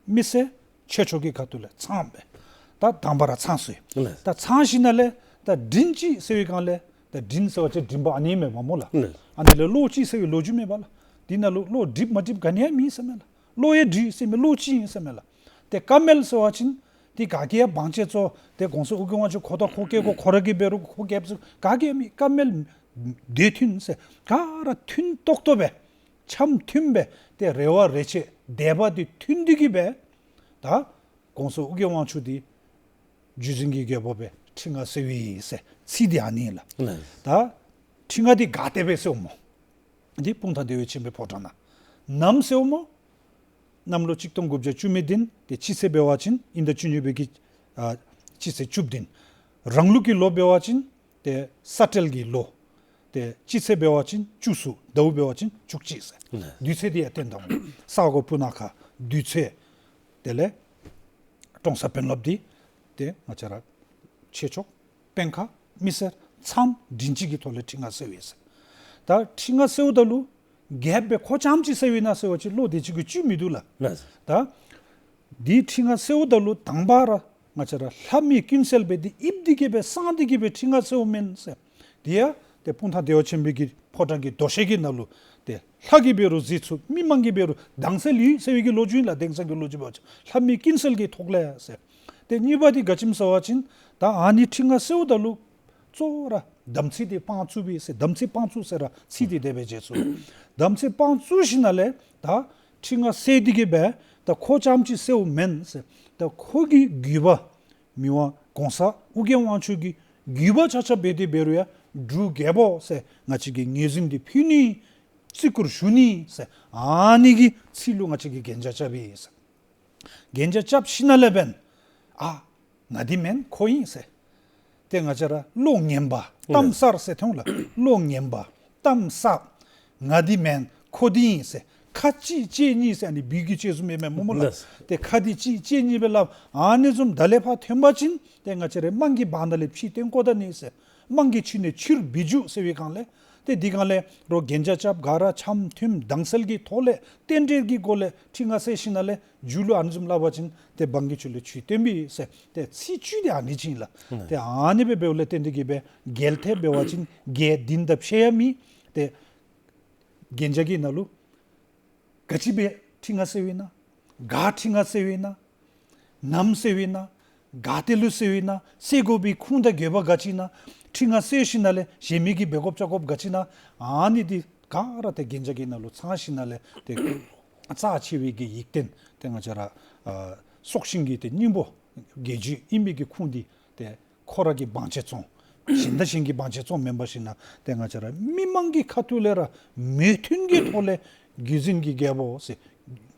མི་སེར་ཆོས་ཕྱོགས་ཀྱི་ཁ་ཐུག་ལས་ཚངམ་སྦེ། ད་དང་པ་ར་ཚང་སོ་ཡི། ཨ་ནི་ད་ཚང་ཞིནམ་ལས་ད་མགྲིན་གཅིག་ཟེར་བའི་སྒང་ལས་ད་མགྲིན་ཟེར་བ་ཅིན་མགྲིན་པ་ཨ་ནི་མེན་པ་སྨོ་ལགས། ཨ་ནི་ཨ་ནི་ལས་བློ་གཅིག་ཟེར་བའི་ལོ་རྒྱུས་མེན་པ་ལགས། འདི་ནང་ལུ་བློ་འགྲིག་མ་འགྲིག་ག་ནི་ཡང་མེད་ཟེར་མས་ལགས། བློ་ཡང་འགྲིག་ཟེར་མི་བློ་གཅིག་ཨིན་ཟེར་མས་ལགས། ཏེ་བཀའ་མོལ་ཟེར་བ་ཅིན་ཏེ་ག་གིས་ཡང་དབང་ཆ་ཚུ་ཏེ་གོང་ས་ཨོ་རྒྱན་དབང་ཕྱུག་ཁོ་དང་ཁོ་སྐྱེས་ཁོ་ཁོ་ར་གིས་འབད་རུང་ཁོ་རྒྱལཔོ་ཚུ་ག་གིས་ཡང་མེད། བཀའ་མོལ་དེ་མཐུན་ཟེར་ག་ར་མཐུན་ཏོག་ཏོ་སྦེ་འཆམ་མཐུན་སྦེ་ཏེ་རེ་བ་རེ་ཆེ་དད་པ་འདི་མཐུན་འདི་གིས་སྦེ་ད་གོང་ས་ཨོ་རྒྱན་དབང་ཕྱུག་འདི་བརྒྱུད་འཛིན་གྱི་རྒྱལ་པོ་སྦེ་ཁྲི་མངའ་གསོལ་བའི་ཟེར་ཚིག་འདི་ཨ་ནི་ལགས། ད་ཁྲི་མངའ་འདི་ག་ཏེ་སྦེ་གསོལཝ་སྨོ། འདི་སྤུངས་ཐང་བདེ་བ་ཆེན་པོའི་ཕོ་བྲང་ནང་། ནམ་གསོལཝ་སྨོ། གནམ་ལོ་གཅིག་སྟོང་དགུ་བརྒྱ་བཅུ་མེད་བདུན། ཏེ་སྤྱི་ཚེས་འབད་བ་ཅིན་དབྱིན་ཟླ་བཅུ་གཉིས་པའི་གི་ཨ་སྤྱི་ཚེས་བཅུ་བདུན། རང་ལུགས་ཀྱི་ལོ་འབད་བ་ཅིན་ཏེ་ས་སྤྲེལ་གྱི་ལོ། ཏེ་སྤྱི་ཚེས་འབད་བ་ཅིན་བཅུ་གསུམ། ཟླཝ་འབད་བ་ཅིན་བཅུ་གཅིག་ཟེར། ཨ་ནི་དུས་ཚོད་འདི་ཡང་བསྟན་དོ་སྨོ། ས་གོ་སྤུ་ན་ཁ་དུས་ཚོད། དེ་ལས་ཀྲོང་གསར་དཔོན་སློབ་འདི་ཏེ་ང་བཅས་ར་ཆོས་ཕྱོགས་དཔོན་ཁག་མི་སེར་ཚངམ་མགྲིན་གཅིག་གི་ཐོག་ལས་ཁྲི་མངའ་གསོལ་བའི་ཟེར། ད་ཁྲི་མངའ་གསོལཝ་ད་ལུ་རྒྱལཔོ་སྦེ་ཁོ་རྐྱངམ་ཅིག་གསོལ་བའི་ན་ཟེར་བ་ཅིན་བློ་དེ་ཅིག་གི་བཅུད་མིན་འདུག་ལགས། ལགས། ད་འདི་ཁྲི་མངའ་གསོལཝ་ད་ལུ་དང་པ་ར་ང་བཅས་ར་ལྷ་མི་ཀུན་གསལ་སྦེ་འདི་ཡིབ་འདི་གིས་སྦེ་གསང་འདི་གིས་སྦེ་ཁྲི་མངའ་གསོལཝ་མེན་ཟེར། དེ་ཡང་ཏེ་སྤུངས་ཐང་བདེ་བ་ཆེན་པོའི་གི་ཕོ་བྲང་གི་དོ་ཤལ་གྱི་ནང་ལུ་ཏེ་ལྷ་གིས་འབད་རུང་གཟིགས་ཚུགས། མི་མང་གིས་འབད་རུང་དྭངས་གསལ་ཡོད་ཟེར་བའི་གི་ལོ་རྒྱུས་ལགས། དེང་སང་གི་ལོ་རྒྱུས་འབད་བ་ཅིན་ལྷ་མི་ཀུན་གསལ་གྱི་ཐོག་ལས་ཟེར། ཏེ་གཉིས་པ་འདི་ག་ཅི་སྨོ་ཟེར་བ་ཅིན་ད་ཨ་ནི་ཁྲི་མངའ་གསོལཝ་ད་ལུ་གཙོ་བོ་ར་དམ་ཚིག་འདི་སྤང་ཚུགས་པས་ཟེར། དམ་ཚིག་སྤང་ཚུགས་ཟེར་ར་ཚིག་འདི་དེ་སྦེ་བརྗེད་སོང་། དམ་ཚིག་སྤང་ཚུགས་ཞིནམ་ལས་ད་ཁྲི་མངའ་གསོལ་འདི་གིས་སྦེ་ད་ཁོ་རྐྱངམ་ཅིག་གསོལཝ་མེན་ཟེར། ད་ཁོ་གི་བརྒྱུད་པ་མི་དབང་གོང་ས་ཨོ་རྒྱན་དབང་ཕྱུག་གི་བརྒྱུད་པ་ཆ་ཁྱབ་འབད་དེ་འབད་རུང་ཡང་འབྲུག་རྒྱལ་པོ་ཟེར་ང་བཅས་ཀྱིས་ངོས་འཛིན་འདི་ཕུལ་ནི། བརྩི་བཀུར་ཞུ་ནི་ཟེར། ཨ་ནི་གི་ཚིག་ལུ་ང་བཅས་ཀྱིས་གན་རྒྱ་རྐྱབ་ཡི་ཟེར། གན་རྒྱ་རྐྱབ་ཞིནམ་ལས་འབདན་ཨ་ང་འདི་མེན་ཁོ་ཨིན་ཟེར། ཏེ་ང་བཅས་ར་བློ་ངན་པ་གཏམ་གསར་ཟེར་ཐོན་ལགས། བློ་ངན་པ་གཏམ་གསར། ང་འདི་མེན་ཁོ་འདི་ཨིན་ཟེར། ཁ་གཅིག་ལྕེ་གཉིས་ཟེར། ཨ་ནི་སྦུལ་གྱི་ལྕེ་བཟུམ་ཨིན་མས་སྨོ་ལགས། ཏེ་ཁ་འདི་གཅིག་ལྕེ་གཉིས་སྦེ་སླབ། ཨ་ནི་བཟུམ་ད་ལས་ཕར་ཐོན་པ་ཅིན་ཏེ་ང་བཅས་ར་དམངས་ཀྱི་བར་ན་ལས་ཕྱིར་བཏོན་བཀོ་ད་ནི་ཟེར། དམངས་ཀྱི་ཁྲོད་ནས་ཕྱིར་འབུད་རྒྱུ་ཟེར་བའི་སྒང་ལས། ཏེ་འདི་སྒང་ལས་རོགས་གན་རྒྱ་རྐྱབ། ག་ར་འཆམ་མཐུན་དྭངས་གསལ་གྱི་ཐོག་ལས་རྟེན་འབྲེལ་གྱི་སྒོ་ལས་ཁྲི་མངའ་གསོལ་ཞིནམ་ལས་མཇུག་ལུ་ཨ་ནི་བཟུམ་སླབ་པ་ཅིན་ཏེ་དམངས་ཀྱི་ཁྲོད་ལས་ཕྱིར་བཏོན་པས་ཟེར། ཏེ་ཚིག་བཅུད་འདི་ཨ་ནི་ཅིག་ཨིན་ལགས། ཏེ་ཨ་ནི་སྦེ་འབདཝ་ལས་བརྟེན་འདི་གིས་སྦེ་རྒྱལ་ཐད་འབད་བ་ཅིན་རྒྱལ་བདུན་དང་ཕྱེད་ཡང་མེད། ཏེ་གན་རྒྱ་གི་ནང་ལུ་ག་ཅི་སྦེ་ཁྲི་མངའ་གསོལ་བའི་ན། ག་ཁྲི་མངའ་གསོལ་བའི་ན། ནམ་གསོལ་བའི་ན། ག་ཏེ་ལུ་གསོལ་བའི་ན། གསོལ་དགོ་པའི་ཁུངས་དང་དགོས་པ་ག་ཅི་ན། ཁྲི་མངའ་གསོལ་ཞིནམ་ལས་གཞན་མི་གིས་འབད་དགོཔ་བཅའ་དགོཔ་ག་ཅི་ན། ཨ་ནི་འདི་ག་ར་ཏེ་གན་རྒྱ་གི་ནང་ལུ་ཚང་ཞིནམ་ལས་ཏེ་རྩ་ཆེ་བའི་གི་ཡིག་རྟེན་ཏེ་ང་བཅས་ར་ཨ་སྲོག་ཤིང་གི་ཏེ་སྙིང་པོ་རྒྱལ་བརྒྱུད་ཨིན་པའི་གི་ཁུངས་འདི་ཏེ་ཁོ་ར་གིས་བང་ཆེ་བཙོང་། གཞན་དང་གཞན་གྱིས་བང་ཆེ་བཙོང་མེན་པར་ཞིནམ་ལས་ཏེ་ང་བཅས་ར་མི་མང་གི་ཁ་ཐུག་ལས་ར་མོས་མཐུན་གྱི་ཐོག་ལས་བརྒྱུད་འཛིན་གྱི་རྒྱལ་པོ་ཟེར་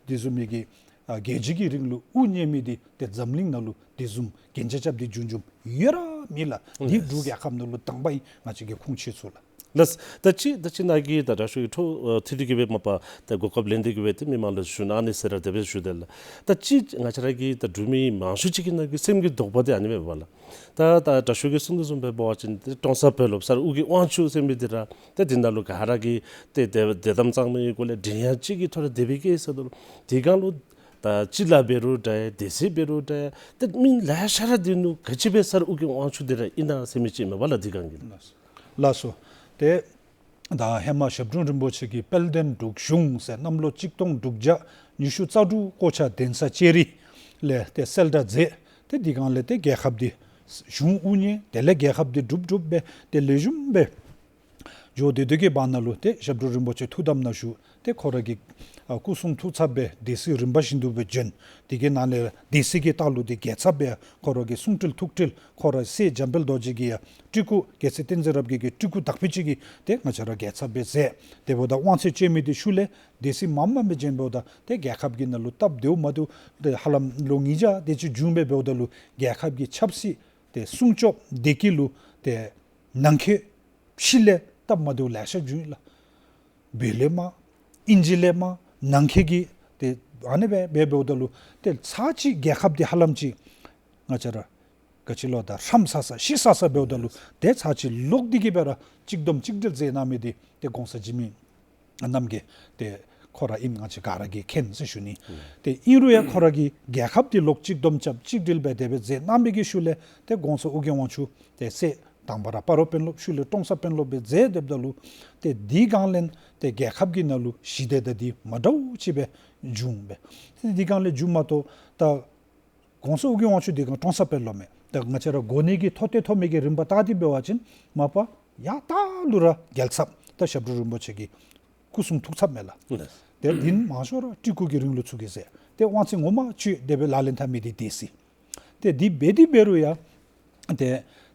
དེ་བཟུམ་མའི་གི་ཨ་རྒྱལ་བརྒྱུད་ཀྱི་རིང་ལུགས་དབུ་བརྙེས་མི་འདི་ཏེ་འཛམ་གླིང་ནང་ལུ་དེ་བཟུམ་གན་རྒྱ་རྐྱབ་སྟེ་བྱུང་བྱུངམ་ཡོད་ར་མེད་ལགས། འདི་འབྲུག་རྒྱལ་ཁབ་ནང་ལུ་དང་པ་ཨིན། ང་བཅས་ཀྱི་ཁུངས་ཆེ་ཚུ་ལགས། ལགས། ད་ཅི་ད་ཅི་ནཱ་གིས་ད་དྲག་ཤོས་ཀྱིས་འཕྲོ་ཨ་ཐིག་ཐིག་གི་སྦེ་མ་པ་ད་གོ་སྐབས་ལེན་ཏེ་གི་སྦེ་ཏེ་མི་མང་ལུ་ཞུ་གནང་ནི་ཟེར་ར་དེ་སྦེ་ཞུ་དེས་ལགས། ད་ཅི་ང་བཅས་ར་གི་ད་འབྲུག་མི་མང་ཤོས་ཅིག་གི་ནང་གི་སེམས་ཀྱི་དོགས་པ་འདི་ཨ་ནི་སྦེ་འབད་བ་ལགས། ད་ད་དྲག་ཤོས་ཀྱིས་གསུང་དོ་བཟུམ་སྦེ་འབད་བ་ཅིན་ཏེ་ཀྲོང་གསར་དཔོན་སློབ་སར་ཨོ་རྒྱན་དབང་ཕྱུག་ཟེར་མི་འདི་ར་ཏེ་འདི་ནང་ལུ་ག་ར་གིས་ཏེ་དད་དད་དམ་གཙང་མའི་སྒོ་ལས་མགྲིན་དབྱངས་གཅིག་གི་ཐོག་ལས་དེ་སྦེ་བསྐྱེད་ཟེར་དོ། དེ་སྒང་ལུ་ད་སྤྱི་བླ་འབད་རུང་འདྲ་ཡ་སྡེ་སྲིད་འབད་རུང་འདྲ་ཡ་ཏེ་མི་ལེ་ཤ་ར་འདི་ནང་ག་ཅི་སྦེ་སར་ཨོ་རྒྱན་དབང་ཕྱུག་འདི་ར་ཨིན་ན་ཟེར་མི་ཅིག་མས་པ་ལགས། དེ་སྒང་གི་ལགས། ལགས་སོ། ཏེ་ད་ཧེ་མ་ཞབས་དྲུང་རིན་པོ་ཆེ་གིས་དཔལ་ལྡན་འབྲུག་གཞུང་ཟེར་གནམ་ལོ་གཅིག་སྟོང་དྲུག་བརྒྱ་ཉི་ཤུ་རྩ་དྲུག་ཀོ་ཆ་གདན་ས་ལྕགས་རི་ལས་ཏེ་གསལ་བསྒྲགས་མཛད། ཏེ་འདི་སྒང་ལས་ཏེ་རྒྱལ་ཁབ་འདི་གཞུང་དབུ་བརྙེས། དེ་ལས་རྒྱལ་ཁབ་འདི་འགྲུབ་འགྲུབ་སྦེ་ཏེ་ལེགས་ཤོམ་སྦེ་འགྱོ་སྡོད་སྡོད་ཀྱི་བར་ན་ལུ་ཏེ་ཞབས་དྲུང་རིན་པོ་ཆེ་ཐུགས་དམ་ནང་བཞུགས། ཏེ་ཁོ་ར་གི་ཨ་སྐུ་གསུང་ཐུགས་ཚབ་སྦེ་སྡེ་སྲིད་རིམ་པ་བཞིན་དུ་སྦེ་བྱོན། དེ་གི་ནང་ལས་སྡེ་སྲིད་ཀྱི་ལྟག་ལུ་ཏེ་རྒྱལ་ཚབ་སྦེ་ཁོ་ར་གི་གསུང་སྤྲུལ་ཐུགས་སྤྲུལ་ཁོ་ར་སྲས་འཇམ་དཔལ་རྡོ་རྗེ་གི་ཡང་སྤྲུལ་སྐུ། རྒྱལ་སྲས་བསྟན་འཛིན་རབ་རྒྱས་ཀྱི་སྤྲུལ་སྐུ་དག་པའི་ཅིག་གིས་ཏེ་ང་བཅས་ར་རྒྱལ་ཚབ་སྦེ་མཛད། དེ་འབདཝ་ད་དབང་ཚད་སྤྱོད་མི་འདི་ཤུལ་ལས་སྡེ་སྲིད་མངམ་མངམ་སྦེ་བྱོན། འབདཝ་ད་ཏེ་རྒྱལ་ཁབ་ཀྱི་ནང་ལུ་སྟབས་བདེཝ་མ་བདེཝ་ཏེ་ཧ་ལམ་ལོ་ཉིས་བརྒྱ་དེ་ཅིག་བྱུང་སྦེ། འབདཝ་ད་ལུ་རྒྱལ་ཁབ་ཀྱི་ཆབ་སྲིད་ཏེ་སྲུང་སྐྱོབ་བདེ་སྐྱིད་ལུ་ཏེ་ནང་འཁོད་ཕྱི་ལས་སྟབས་མ་བདེཝ་ལེ་ཤ་བྱུང་ཡི་ལགས། བོད་ལས་མར་ཨིན་ཇི་ལས་མར་ནང་འཁོད་ཀྱི་ཏེ་ཨ་ནི་སྦེ་འབད་འབདཝ་ད་ལུ་ཏེ་ཚར་གཅིག་རྒྱལ་ཁབ་འདི་ཧ་ལམ་ཅིག་ང་བཅས་ར་ ག་ཅི་ལོ་ད་ཧྲམ་ས་ས་ཤི་ས་ས་འབདཝ་ད་ལུ་ཏེ་ཚར་ཅིག་ལོག་སྟེ་གི་སྦེ་ར་གཅིག་བསྡོམས་གཅིག་སྒྲིལ་མཛད་གནང་མི་འདི་ཏེ་གོང་ས་འཇིགས་མེད་རྣམ་རྒྱལ་ཏེ་ཁོ་ར་ཨིན། ང་བཅས་ག་ར་གིས་མཁྱེན་ཟེར་ཞུ་ནི། ཨུམ། ཏེ་ཨིན་རུང་ཡང་ཁོ་ར་གིས་རྒྱལ་ཁབ་འདི་ལོག་གཅིག་བསྡོམས་རྐྱབ་གཅིག་སྒྲིལ་སྦེ་དེ་སྦེ་མཛད་གནང་བའི་གི་ཤུལ་ལས་ཏེ་གོང་ས་ཨོ་རྒྱན་དབང་ཕྱུག་ཏེ་སྲས་དང་པ་ར་སྤ་རོ་དཔོན་སློབ་ཤུལ་ལས་ཀྲོང་གསར་དཔོན་སློབ་སྦེ་མཛད་སྡོདཔ་ད་ལུ་ཏེ་དེའི་སྒང་ལས་ཏེ་རྒྱལ་ཁབ་ཀྱི་ནང་ལུ་ཞི་བདེ་དང་འདི་མ་འདྲཝ་ཅིག་སྦེ་བྱུང་སྦེ། ཏེ་དེའི་སྒང་ལས་བྱུང་མ་གཏོགས་ད་གོང་ས་ཨོ་རྒྱན་དབང་ཕྱུག་དེ་སྒང་ཀྲོང་གསར་དཔོན་སློབ་མས། ད་ང་བཅས་ར་གོ་གནས་ཀྱི་མཐོ་ཏོག་ཏོ་མི་གི་རིམ་པ་བལྟ་སྟེ་འབད་བ་ཅིན་མ་པ་ཡར་ལྟག་ལུ་ར་རྒྱལ་ཚབ་ད་ཞབས་དྲུང་རིན་པོ་ཆེ་གི་སྐུ་གསུང་ཐུགས་ཚབ་མས་ལགས། ལགས། ཏེ་དེ་མང་ཤོས་ར་སྤྲུལ་སྐུ་གི་རིང་ལུགས་ཚུ་གིས་ཟེར། ཏེ་དབང་ཚད་ངོ་མ་ཅིག་དེ་སྦེ་ལག་ལེན་འཐབ་མི་འདི་སྡེ་སྲིད། ཏེ་འདི་འབད་དེ་འབད་རུང་ཡང་ཏེ་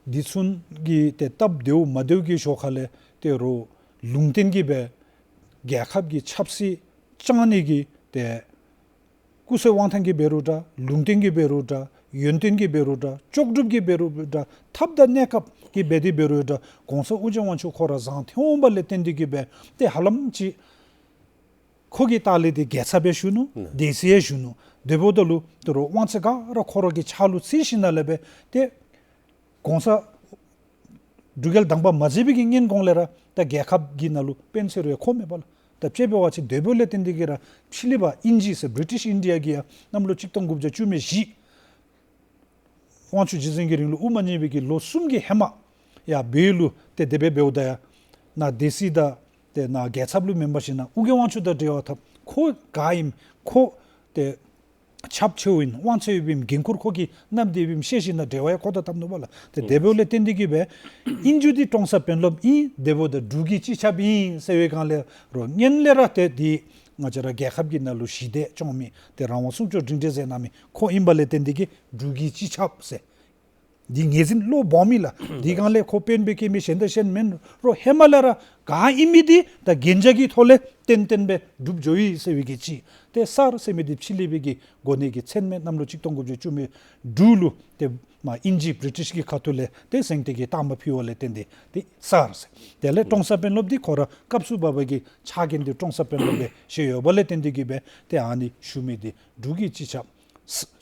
འདི་ཚུ་གི་ཏེ་སྟབས་བདེཝ་མ་བདེཝ་གི་ཞོར་ཁ་ལས་ཏེ་རོགས་ལུང་བསྟན་གྱིས་སྦེ་རྒྱལ་ཁབ་ཀྱི་ཆབ་སྲིད་བསྐྱང་ནི་གི་ཏེ་སྐུ་ཚེ་དབང་ཐང་གིས་འབད་རུང་འདྲ། ལུང་བསྟན་གྱིས་འབད་རུང་འདྲ། ཡོན་ཏན་གྱིས་འབད་རུང་འདྲ། ལྕོགས་གྲུབ་ཀྱིས་འབད་རུང་འདྲ། ཐབས་དང་གནས་སྐབས་ཀྱིས་འབད་དེ་འབད་རུང་འདྲ། གོང་ས་ཨོ་རྒྱན་དབང་ཕྱུག་ཁོ་ར་བཟང་ཐལ་འོང་པ་ལས་བརྟེན་ཏེ་གི་སྦེ་ཏེ་ཧ་ལམ་ཅིག་ཁོ་གི་ལྟག་ལས་ཏེ་རྒྱལ་ཚབ་སྦེ་བཞུགས་ནུག། ཨུམ། སྡེ་སྲིད་ཡང་བཞུགས་ནུག། དེ་འབདཝ་ད་ལུ་ཏེ་རོགས་དབང་ཚད་ག་ར་ཁོ་ར་གི་ཕྱག་ལུ་ཚུད་ཞིནམ་ལས་སྦེ་ཏེ་གོང་ས་འབྲུག་རྒྱལ་དང་པ་མ་མཛད་པའི་གི་སྔོན་གོང་ལས་ར་ད་རྒྱལ་ཁབ་ཀྱི་ནང་ལུ་དཔོན་ཟེར་རུང་ཡང་ཁོ་མེན་པ་ལགས། ད་དཔྱེ་འབད་བ་ཅིན་དེ་འབདཝ་ལས་བརྟེན་ཏེ་གི་ར་ཕྱི་གླིང་པ་ཨིན་ཇི་ཟེར་བི་རི་ཊིཤ་ཨིན་ཌི་ཡ་གིས་ཡང་གནམ་ལོ་གཅིག་སྟོང་དགུ་བརྒྱ་བཅུ་མེད་བཞི་དབང་ཕྱུག་རྗེ་བཙུན་གྱི་རིང་ལུགས་དབུ་མ་བརྙེས་པའི་གི་ལོ་གསུམ་གྱི་ཧེ་མ་ཡར་བོད་ལུ་ཏེ་དེ་སྦེ་འབདཝ་ད་ཡང་ནཱ་སྡེ་སྲིད་དང་ཏེ་ནཱ་རྒྱལ་ཚབ་ལུ་མེན་པར་ཞིན་ན་ཨོ་རྒྱན་དབང་ཕྱུག་དང་འབྲེལ་བ་འཐབ། ཁོ་ག་ཨིནམ་ཁོ་ཏེ་ཁྱབ་ཆེཝ་ཨིན། དབང་ཚད་ཡོདཔ་ཨིནམ་འགན་ཁུར་ཁོ་གིས་བསྣམས་ཏེ་ཡོདཔ་ཨིནམ་ཤེས་ཞིན་ན་འབྲེལ་བ་ཡང་ཁོ་དང་འཐབ་ནུག་པ་ལགས། ཏེ་དེ་འབདཝ་ལས་བརྟེན་ཏེ་གི་སྦེ་ཨིན་རྒྱུ་འདི་ཀྲོང་གསར་དཔོན་སློབ་ཨིན། དེ་འབདཝ་ད་འབྲུག་གི་སྤྱི་ཁྱབ་ཨིན་ཟེར་བའི་སྒང་ལས་རོགས་སྔོན་ལས་ར་ཏེ་འདི་ང་བཅས་ར་རྒྱལ་ཁབ་ཀྱི་ནང་ལུ་ཞི་བདེ་སྐྱོང་མི་ཏེ་རང་དབང་སྲུང་སྐྱོབ་སྒྲིང་སྒྲིང་མཛད་གནང་མི་ཁོ་ཨིན་པ་ལས་བརྟེན་ཏེ་གི་འབྲུག་གི་སྤྱི་ཁྱབ་ཟེར། འདི་ངོས་འཛིན་བློ་སྦོམ་ཨིན་ལགས། འདི་སྒང་ལས་ཁོ་དཔོན་སྦེ་བཀལ་མི་གཞན་དང་གཞན་མེན་རུང་ཧེ་མ་ལས་ར་ག་ཨིན་མི་འདི་ད་གན་རྒྱ་གི་ཐོག་ལས་ཏན་ཏན་སྦེ་འགྲུབ་འགྱོ་ཡི་ཟེར་བའི་གི་ཅིག་ཏེ་གསར་ཟེར་མི་འདི་ཕྱི་གླིང་པའི་གི་གོ་གནས་ཀྱི་མཚན་མས་གནམ་ལོ་གཅིག་སྟོང་དགུ་བརྒྱ་བཅུ་མེད་དྲུག་ལུ་ཏེ་མར་ཨིན་ཇི་བི་རི་ཊིཤ་གི་ཁ་ཐུག་ལས་ཏེ་གཟེངས་བསྟོད་ཀྱི་རྟགས་མ་ཕུལ་བ་ལས་བརྟེན་ཏེ་ཏེ་གསར་ཟེར། དེ་ལས་ཀྲོང་གསར་དཔོན་སློབ་འདི་ཁོ་ར་སྐབས་སུ་བབ་པའི་གི་ཕྱག་འགན་འདི་ཀྲོང་གསར་དཔོན་སློབ་སྦེ་བཞེས་ཡོད་པ་ལས་བརྟེན་ཏེ་གི་སྦེ་ཏེ་ཨ་ནི་ཞུ་མི་འདི་འབྲུག་གི་སྤྱི་ཁྱབ་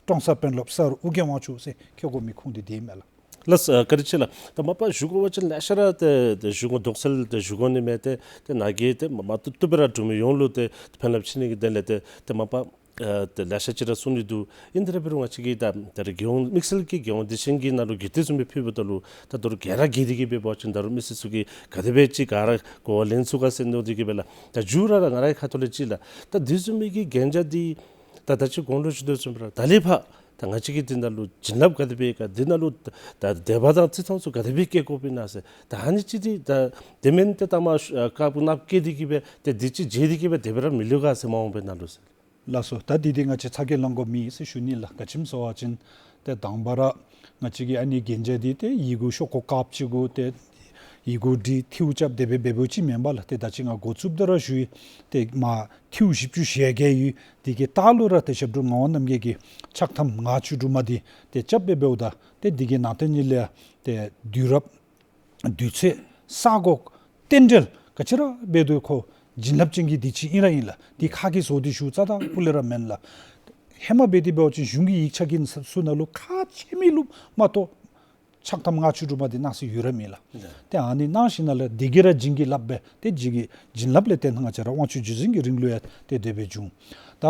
ཀྲོང་གསར་དཔོན་སློབ་སར་ཨོ་རྒྱན་དབང་ཕྱུག་ཟེར་ཁེ་གོ་མི་ཁུངས་འདི་དེ་མས་ལགས། ལགས་སོ། བཀའ་དྲིན་ཆེ་ལགས། ད་མ་པ་ཞུ་དགོ་པ་ཅིན་ལེ་ཤ་ར་ཏེ་ཏེ་ཞུ་དགོ་དོགས་སེལ་ཏེ་ཞུ་དགོ་ནི་མས། ཏེ་ཏེ་ནཱ་གིས་ཏེ་མ་མ་ཏོག་ཏོ་སྦེ་ར་འབྲུག་མི་ཡོངས་ལུ་ཏེ་ཏེ་ཕན་རླབས་ཆེ་ནི་གི་དོན་ལས་ཏེ་ཏེ་མ་པ་ཨ་ཏེ་ལེ་ཤ་ཅིག་ར་གསུང་ནི་འདུག། ཨིན་ཏེ་ར་འབད་རུང་ང་བཅས་ཀྱིས་ད་ད་རེས་རྒྱལ་ཡོངས་དམིགས་བསལ་གྱི་རྒྱལ་ཡོངས་བདེ་ཆེན་གྱི་ནང་ལུ་གི་དེ་བཟུམ་སྦེ་ཕུལཝ་ད་ལུ་ད་ད་རུང་རྒྱས་ར་རྒྱས་ཏེ་གི་འབད་བ་ཅིན་ད་རུང་མི་སེར་ཚུ་གིས་ག་དེ་སྦེ་ཅིག་ག་ར་གོ་བ་ལེན་ཚུགས་ག་ཟེར་མནོ་སྟེ་གི་སྦེ་ལགས། ད་མཇུག་ར་ར་ང་རའི་ཁ་ཐུག་ལས་ཅིག་ལགས། ད་དེ་བཟུམ་མའི་གི་གན་རྒྱ་འདི་ད་ད་ཅི་གོང་ལུ་ཞུ་དོ་བཟུམ་སྦེ་ར་ད་ལས་ཕར་ད་ང་བཅས་ཀྱིས་འདི་ནང་ལུ་བྱིན་རླབས་ག་དེ་སྦེ་ག་འདི་ནང་ལུ་ད་ད་དད་པ་དང་བརྩི་མཐོང་ཚུ་ག་དེ་སྦེ་བསྐྱེད་དགོཔ་ཨིན་ན་ཟེར། ད་ཨ་ནི་ཅིག་འདི་ད་དེ་མེན་ཏེ་ད་མ་ཨ་དཀརཔོ་ནགཔོ་བསྐྱེད་དེ་གི་སྦེ་ཏེ་འདི་ཅིག་བརྗེད་དེ་གི་སྦེ་དེ་སྦེ་ར་མི་ལུས་ག་ཟེར་མ་འོང་པས་ནཱ་ལུ་ཟེར། ལགས་སོ། ད་འདི་འདི་ང་བཅས་ཚ་གྱང་ལང་དགོ་མེད་ཟེར་ཞུ་ནི་ལགས། ག་ཅི་སྨོ་ཟེར་བ་ཅིན་ཏེ་དང་པ་ར་ང་བཅས་ཀྱིས་ཨ་ནི་གན་རྒྱ་འདི་ཏེ་ཡི་གུ་ཤོག་ཀོ་དཀརཔོ་ཅིག་གུ་ཏེ་ཡི་གུ་བྲིས་ཐིའུ་རྐྱབ་དེ་སྦེ་འབདཝ་ཅིག་མེན་པ་ལགས། ཏེ་ད་ཅི་ང་འགོ་བཙུགསཔ་ད་ར་ཞུ་ཡི། ཏེ་མར་ཐིའུ་བཞི་བཅུ་ཞེ་བརྒྱད་ཡོད། དེ་གི་ལྟག་ལུ་ར་ཏེ་ཞབས་དྲུང་ངག་དབང་རྣམ་རྒྱལ་གྱི་ཕྱག་ཐམ་ལྔ་བཅུ་དྲུག་མ་འདི་ཏེ་རྐྱབ་སྦེ་འབདཝ་ད་ཏེ་འདི་གི་ནང་དོན་ཉིད་ལས་ཏེ་དུས་རབས་དུས་ཚོད་ས་གོ་རྟེན་འབྲེལ་ག་ཅི་ར་འབད་དོ་ཁོ་བྱིན་རླབས་ཅན་གྱི་འདི་ཅིག་ཨིན་ར་ཨིན་ལགས། འདི་ཁ་གིས་བཟོ་སྟེ་ཞུཝ་རྩ་དང་སྤུ་ལས་ར་མེན་ལགས། ཧེ་མ་འབད་དེ་འབད་བ་ཅིན་གཞུང་གི་ཡིག་ཆ་གི་ཚུ་ནང་ལུ་ཁག་ཆེ་མི་ལུ་མ་གཏོགས་ཕྱག་ཐམ་ལྔ་བཅུ་དྲུག་མ་འདི་གནང་སྲོལ་ཡོད་ར་མེད་ལགས། ཏེ་ཨ་ནི་གནང་ཞིནམ་ལས་འདི་གིས་ར་བྱིན་གྱིས་བརླབས་སྦེ་ཏེ་བྱིན་གྱིས་བྱིན་རླབས་ལས་བརྟེན་ང་བཅས་ར་དབང་ཕྱུག་རྗེ་བཙུན་གྱི་རིང་ལུགས་ཡང་ཏེ་དེ་སྦེ་བྱུང་། ད་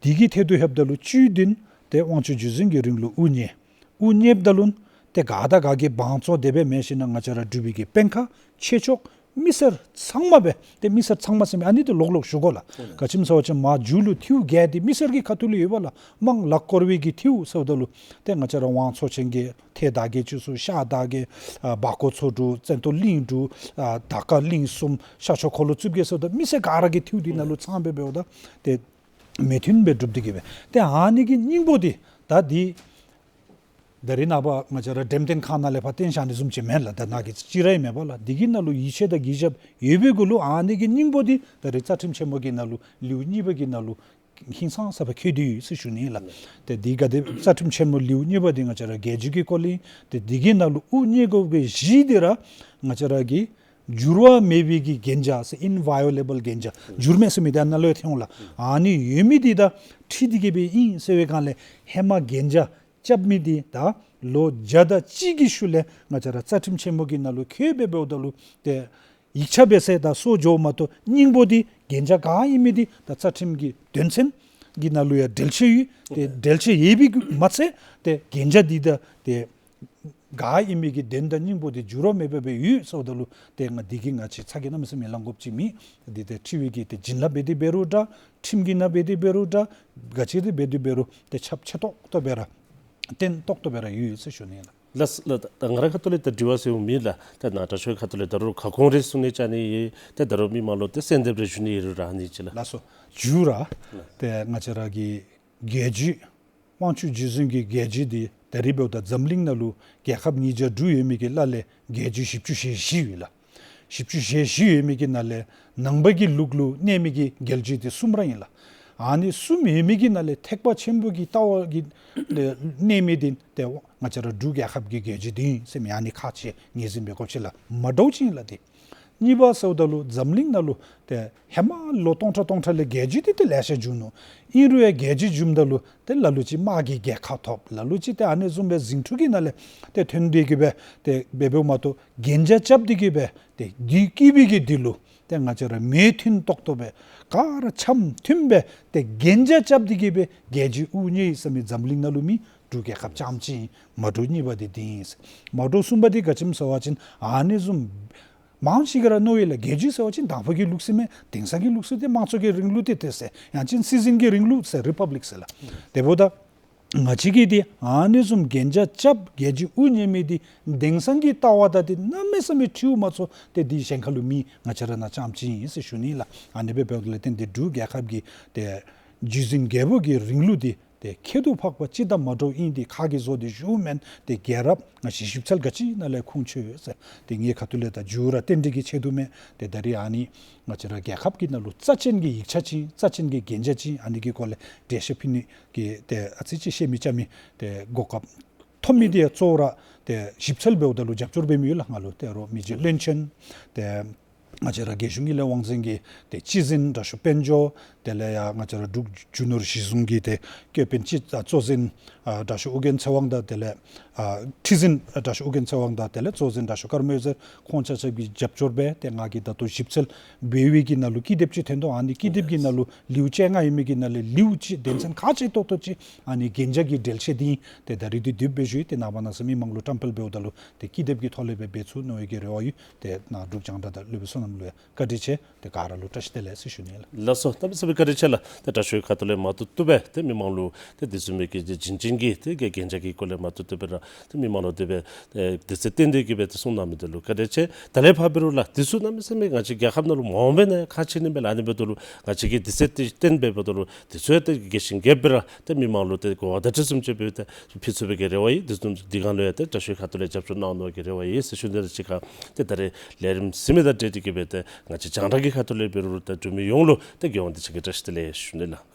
འདི་གི་ཐད་དུ་ལྷོདཔ་ད་ལུ་བཅུད་འདི་ཏེ་དབང་ཕྱུག་རྗེ་བཙུན་གྱི་རིང་ལུགས་དབུ་བརྙེས། དབུ་བརྙེསཔ་ད་ལུ་ཏེ་ག་དང་ག་གིས་བང་བཙོང་དེ་སྦེ་མེད་ཞིནམ་ལས་ང་བཅས་ར་འབྲུག་པའི་གི་དཔོན་ཁག་ཆེ་ཆོག་མི་སེར་ཚང་མ་སྦེ་ཏེ་མི་སེར་ཚང་མ་ཟེར་མི་ཨ་ནི་འདི་ལོག་ལོག་ཞུ་དགོ་ལགས། ག་ཅི་སྨོ་ཟེར་བ་ཅིན་མར་མཇུག་ལུ་ཐིའུ་བརྒྱད་འདི་མི་སེར་གྱི་ཁ་ཐུག་ལུ་ཡོད་པ་ལགས། དམངས་ལག་བསྐོར་བའི་གི་ཐིའུ་ཟེརཝ་ད་ལུ་ཏེ་ང་བཅས་ར་ཝང་ཚོ་ཆེན་གྱི་ཐེད་དག་གི་ཅིག་སུ་ཤར་དག་གི་ཨ་བར་སྐོར་ཚོ་དྲུག་བཙན་ཏོ་གླིང་དྲུག་ཨ་དར་དཀར་གླིང་གསུམ་ཤར་ཕྱོགས་འཁོར་ལོ་རྩིབས་བརྒྱད་ཟེརཝ་ད་མི་སེར་ག་ར་གི་ཐིའུ་འདི་ནང་ལུ་ཚང་སྦེ་འབདཝ་ད་ཏེ་མོས་མཐུན་སྦེ་གྲུབ་སྟེ་གི་སྦེ་ཏེ་ཨ་ནི་གི་སྙིང་པོ་འདི་ད་འདི་ད་རེས་ནངས་པ་ང་བཅས་ར་འགྲེམས་སྟོན་ཁང་ནང་ལས་ཕར་སྟོན་བཞག་ནི་བཟུམ་ཅིག་མེན་ལགས། ད་ནཱ་གི་ཅིག་ར་ཨིན་མས་པ་ལགས། འདི་གི་ནང་ལུ་ཡིད་ཆེས་དང་གུས་ཞབས་ཡོད་པའི་གུ་ལུ་ཨ་ནི་གི་སྙིང་པོ་འདི་ད་རེས་རྩ་ཁྲིམས་ཆེན་མོ་གི་ནང་ལུ་ལེའུ་གཉིས་པ་གི་ནང་ལུ་ཧིང་སངས་ས་སྦེ་བཀོད་དེ་ཡོད་ཟེར་ཞུ་ནི་ལགས། ཏེ་འདི་ག་དེ་རྩ་ཁྲིམས་ཆེན་མོ་ལེའུ་གཉིས་པ་འདི་ང་བཅས་ར་རྒྱལ་སྤྱི་གི་སྐོར་ལས་ཏེ་འདི་གི་ནང་ལུ་དབུ་བརྙེས་དགོ་པའི་གཞི་འདི་ར་ང་བཅས་ར་གི་འགྱུར་བ་མེད་པའི་གི་གན་རྒྱ་ཟེར་ཨིན་བཱ་ཡོ་ལེ་བཱལ་གན་རྒྱ་འགྱུར་མེད་ཟེར་མི་འདི་ཨ་ནཱ་ལུ་ཡང་ཐོན་འོང་ལགས། ཨ་ནི་ཡོད་མི་འདི་དང་འཁྲིལ་ཏེ་གི་སྦེ་ཨིན་ཟེར་བའི་སྒང་ལས་ཧེ་མ་གན་རྒྱ་ རྐྱབ་མི་འདི་ད་ལོ་བརྒྱ་དང་གཅིག་གི་ཤུལ་ལས་ང་བཅས་ར་རྩ་ཁྲིམས་ཆེན་མོ་གི་ནང་ལུ་འཁོད་སྦེ་འབདཝ་ད་ལུ་ཏེ་ཡིག་ཆ་འབད་ས་དང་སོ་བཟོཝ་མ་གཏོགས་སྙིང་པོ་འདི་གན་རྒྱ་ག་ཨིན་མི་འདི་ད་རྩ་ཁྲིམས་ཀྱི་དོན་ཚན་གྱི་ནང་ལུ་ཡང་འགྲེལ་བཤད་ཡོད། ཏེ་འགྲེལ་བཤད་ཡོད་པའི་མ་ཚད་ཏེ་གན་རྒྱ་འདི་ད་ཏེ་ག་ཨིན་མི་གི་དོན་དང་སྙིང་པོ་འདི་འགྱུར་བ་མེད་པར་སྦེ་ཡོད་ཟེརཝ་ད་ལུ་ཏེ་ང་འདི་གིས་ང་བཅས་ཚ་གྱང་གནམ་མེད་ས་མེད་ལང་དགོཔ་ཅིག་མེད། འདི་ཏེ་ཁྲི་པའི་གི་ཏེ་བྱིན་རླབས་འབད་དེ་འབད་རུང་འདྲ། ཁྲིམས་ཀྱི་ནང་འབད་དེ་འབད་རུང་འདྲ། ག་ཅི་དེ་འབད་དེ་འབད་རུང་ཏེ་ཁྱབ་ཆེ་ཏོག་ཏོ་སྦེ་ར་བརྟན་ཏོག་ཏོ་སྦེ་ར་ཡོད་ཟེར་ཞུ་ནི་ལགས། ལགས་ལགས། ད་ང་རའི་ཁ་ཐུག་ལས་ད་དྲི་བ་ཟེར་མི་ལགས། ད་ནཱ་དྲག་ཤོས་ཁ་ཐུག་ལས་ད་རུང་ཁ་སྐོང་རེ་གསུང་ནི་ཅིག་ཨ་ནི་ཡོད། ད་ད་རུང་མི་མང་ལུ་ཏེ་གསོལ་འདེབས་རེ་ཞུ་ནི་ཡོད་རུང་ར་ཨ་ནི་ཅིག་ལགས། ལགས་སོ། མཇུག་ར་ཏེ་ང་བཅས་ར་གི་རྒྱལ་བརྒྱུད་དབང་ཕྱུག་རྗེ་བཙུན་གྱི་རྒྱལ་བརྒྱུད་འདི་ད་རིས་འབདཝ་ད་འཛམ་གླིང་ནང་ལུ་རྒྱལ་ཁབ་ཉིས་བརྒྱ་དྲུག་ཡོད་མི་གི་ལ་ལས་རྒྱལ་བརྒྱུད་བཞི་བཅུ་ཞེ་བཞི་ཡོད་ལགས། བཞི་བཅུ་ཞེ་བཞི་ཡོད་མི་གི་ནང་ལས་ནང་པ་གི་ལུགས་ལུ་གནས་མི་གི་རྒྱལ་བརྒྱུད་འདི་གསུམ་ར་ཨིན་ལགས། ཨ་ནི་གསུམ་ཡོད་མི་གི་ནང་ལས་ཐེག་པ་ཆེན་པོ་གི་ལྟ་བ་གི་གནས་མི་འདི་ཏེ་ང་བཅས་ར་འབྲུག་རྒྱལ་ཁབ་ཀྱི་རྒྱལ་བརྒྱུད་འདི་ཨིན་ཟེར་མི་ཨ་ནི་ཁག་ཆེ་ངེས་འཛིན་འབད་དགོཔ་ཅིག་ལགས། མ་འདྲཝ་ཅིག་ཨིན་ལགས་ཏེ། གཉིས་པ་ཟེརཝ་ད་ལུ་འཛམ་གླིང་ནང་ལུ་ཏེ་ཧེ་མ་ལོ་སྟོང་ཕྲག་སྟོང་ཕྲག་ལས་རྒྱལ་བརྒྱུད་འདི་ཏེ་ལེ་ཤ་བྱུང་ནུག། ཨིན་རུང་ཡང་རྒྱལ་བརྒྱུད་བྱུངམ་ད་ལུ་ཏེ་ལ་ལུ་ཅིག་དམག་གི་རྒྱལ་ཁ་ཐོབ། ལ་ལུ་ཅིག་ཏེ་ཨ་ནི་བཟུམ་སྦེ་ཟིང་འཁྲུག་གི་ནང་ལས་ཏེ་ཐོན་ཏེ་གི་སྦེ་ཏེ་འབད་འབདཝ་མ་གཏོགས་གན་རྒྱ་རྐྱབ་སྟེ་གི་སྦེ་ཏེ་འདི་སྐྱིད་པའི་གི་འདི་ལུ་ཏེ་ང་བཅས་ར་མོས་མཐུན་ཏོག་ཏོ་སྦེ་ག་ར་འཆམ་མཐུན་སྦེ་ཏེ་གན་རྒྱ་རྐྱབ་སྟེ་གི་སྦེ་རྒྱལ་བརྒྱུད་དབུ་བརྙེས་ཟེར་མི་འཛམ་གླིང་ནང་ལུ་མེད། འབྲུག་རྒྱལ་ཁབ་རྐྱངམ་ཅིག་ཨིན། མ་འདྲཝ་གཉིས་པ་འདི་འདི་ཨིན་ཟེར། མ་འདྲཝ་གསུམ་པ་འདི་ག་ཅི་སྨོ་ཟེར་བ་ཅིན་ཨ་ནི་བཟུམ་མང་ཤོས་ཀྱིས་ར་མནོ་ཡི་ལགས། རྒྱལ་བརྒྱུད་ཟེར་བ་ཅིན་དང་ཕུ་གི་ལུགས་སྲོལ་མས། དེང་སང་གི་ལུགས་སྲོལ་འདི་དམངས་གཙོ་གི་རིང་ལུགས་འདི་ཏེ་ཟེར། ཡང་ཅིན་སྲིད་འཛིན་གྱི་རིང་ལུགས་ཟེར། རི་པབ་ལིཀ་ཟེར་ལགས། དེ་འབདཝ་ད་ང་བཅས་ཀྱིས་འདི་ཨ་ནི་བཟུམ་གན་རྒྱ་རྐྱབ་རྒྱལ་བརྒྱུད་དབུ་བརྙེས་མི་འདི་དེང་སང་གི་ལྟ་བ་དང་འདི་གནམ་མེད་ས་མེད་འཁྲིལཝ་མ་ཚུགས། ཏེ་འདི་གཞན་ཁ་ལུ་མེད། ང་བཅས་ར་ནང་རྐྱངམ་ཅིག་ཨིན་ཟེར་ཞུ་ནི་ལགས། ཨ་ནི་སྦེ་འབདཝ་ལས་བརྟེན་ཏེ་འབྲུག་རྒྱལ་ཁབ་ཀྱི་ཏེ་རྒྱུད་འཛིན་རྒྱལ་པོ་གི་རིང་ལུགས་འདི་ཏེ་ཁྱད་དུ་འཕགས་པ་ཅིག་དང་མ་འདྲཝ་ཨིན། ཏེ་ཁ་གིས་བཟོ་སྟེ་ཞུཝ་མེན། ཏེ་རྒྱལ་རབས་ང་བཅས་ཞིབ་འཚོལ་ག་ཅི་ནང་ལས་ཁུངས་འཁྱོལ་ཡོད་ཟེར། ཏེ་ངེའི་ཁ་ཐུག་ལས་ད་མཇུག་ར་རྟེན་འབྲེལ་གྱི་ཆེད་དུ་མེན། ཏེ་ད་རིས་ཨ་ནི་ང་བཅས་ར་རྒྱལ་ཁབ་ཀྱི་ནང་ལུ་རྩ་ཅན་གྱི་ཡིག་ཆ་ཅིག་རྩ་ཅན་གྱི་གན་རྒྱ་ཅིག་ཨ་ནི་གི་སྐོར་ལས་འགྲེལ་བཤད་ཕུལ་ནི་གི་ཏེ་ཨ་ཙི་ཅིག་བཤད་མི་རྐྱབ་མི་ཏེ་གོ་སྐབས་ཐོབ་མི་འདི་ཡང་གཙོ་བོ་ར་ཏེ་ཞིབ་འཚོལ་འབདཝ་ད་ལུ་རྒྱབ་སྐྱོར་འབད་མི་ཡོད་ལགས། ང་ལུ་ཏེ་རོགས་མི་རྗེ་བློན་ཆེན་ཏེ་ང་བཅས་ར་རྒྱལ་གཞུང་ཨིན་ལས་དབང་འཛིན་གྱི་ཏེ་སྤྱི་འཛིན་དྲག་ཤོས་དཔལ་འབྱོར། དེ་ལས་ཡང་ང་བཅས་ར་འབྲུག་རྒྱུ་ནོར་གཞི་བཟུང་གི་ཏེ་ཀེ་པེན་སྤྱི་ཨ་གཙོ་འཛིན་ཨ་དྲག་ཤོས་ཨོ་རྒྱན་ཚེ་དབང་དང་དེ་ལས་ཨ་ཁྲི་འཛིན་ཨ་དྲག་ཤོས་ཨོ་རྒྱན་ཚེ་དབང་དང་དེ་ལས་གཙོ་འཛིན་དྲག་ཤོས་ཀརྨ་འོད་ཟེར་ཁོང་ཆ་ཁྱབ་ཀྱིས་རྒྱབ་སྐྱོར་འབད། ཏེ་ང་གིས་ད་ལྟོ་ཞིབ་འཚོལ་འབད་བའི་གི་ནང་ལུ་ཀི་དེབ་ཅིག་ཐོན་དོ། ཨ་ནི་ཀི་དེབ་ཀྱི་ནང་ལུ་ལེའུ་བཅོ་ལྔ་ཡོད་མི་གི་ནང་ལས་ལེའུ་གཅིག་དོན་ཚན་ཁག་ཆེ་ཏོག་ཏོ་ཅིག་ཨ་ནི་གན་རྒྱ་གི་འགྲེལ་བཤད་འདི་ཨིན། ཏེ་ད་རིས་འདི་བསྡུ་སྦེ་ཞུ་ཡི། ཏེ་ནངས་པ་གནངས་ཚེ་མི་མང་ལུ་བཀྲམ་སྤེལ་འབདཝ་ད་ལུ་ཏེ་ཀི་དེབ་ཀྱི་ཐོག་ལས་སྦེ་འབད་ཚུགས་མནོ་བའི་གི་རེ་བ་ཡོད། ཏེ་ནཱ་འབྲུག་རྒྱང་བསྒྲགས་དང་སློབ་དཔོན་བསོད་ནམས་ལུ་ཡང་བཀའ་དྲིན་ཆེ། ཏེ་ག་ར་ལུ་བཀྲ་ཤིས་བདེ་ལེགས་ཟེར་ཞུ་ནི་ལགས། ལགས་སོ། གནམ་མེད་ས་མེད་བཀའ་དྲིན་ཆེ་ལགས། ཏེ་དྲག་ཤོས་ཁ་ཐུག་ལས་མ་ཐུབ་ཐུབ་སྦེ་ཏེ་མི་མང་ལུ་ཏེ་དེ་བཟུམ་མའི་གི་ཏེ་བྱིན་ཅན་གྱི་ཏེ་གན་རྒྱ་གི་སྐོར་ལས་མ་ཐུབ་ཐུབ་སྦེ་ར་ཏེ་མི་མང་ལུ་དེ་སྦེ་ཨེ་དུས་ཚོད་བཏོན་ཏེ་གི་སྦེ་ཏེ་གསུང་གནང་མི་འདི་ལུ་བཀའ་དྲིན་ཆེ། ད་ལས་ཕར་འབད་རུང་ལགས་དུས་ཚོད་གནམ་མེད་ས་མེད་ང་བཅས་རྒྱལ་ཁབ་ནང་ལུ་མ་འོང་པས་ན་ཁག་ཆེ་ནི་མས་ལགས། ཨ་ནི་འབདཝ་ད་ལུ་ང་བཅས་ཀྱིས་དུས་ཚོད་ཏེ་བཏོན་སྦེ་འབདཝ་ད་ལུ་དུས་ཚོད་ཏེ་རྒྱས་ཤིང་རྒྱསཔ་སྦེ་ར་ཏེ་མི་མང་ལུ་ཏེ་གོ་བ་བརྡ་སྤྲོད་བཟུམ་ཅིག་སྦེ་ཏེ་ཕུལ་ཚུགས་པའི་གི་རེ་བ་ཡོད། དེ་བཟུམ་འདི་སྒང་ལུ་ཡང་ཏེ་དྲག་ཤོས་ཁ་ཐུག་ལས་རྒྱབ་སྐྱོར་གནང་གནང་གི་རེ་བ་ཡོད་ཟེར་ཞུ་ནི་ལགས། གཅིག་ཁར་ཏེ་ད་རིས་ལས་རིམ་ཟིན་མི་དང་འབྲེལ་ཏེ་གི་སྦེ་ཏེ་ང་བཅས་རྒྱང་བསྒྲགས་ཀྱི་ཁ་ཐུག་ལས་འབད་རུང་ཏེ་འབྲུག་མི་ཡོངས་ལུ་ཏེ་དགེ་བསྙེན་དུས་ཆེན་གྱི་བཀྲ་ཤིས་བདེ་ལེགས་ཞུ་ནི་ལགས།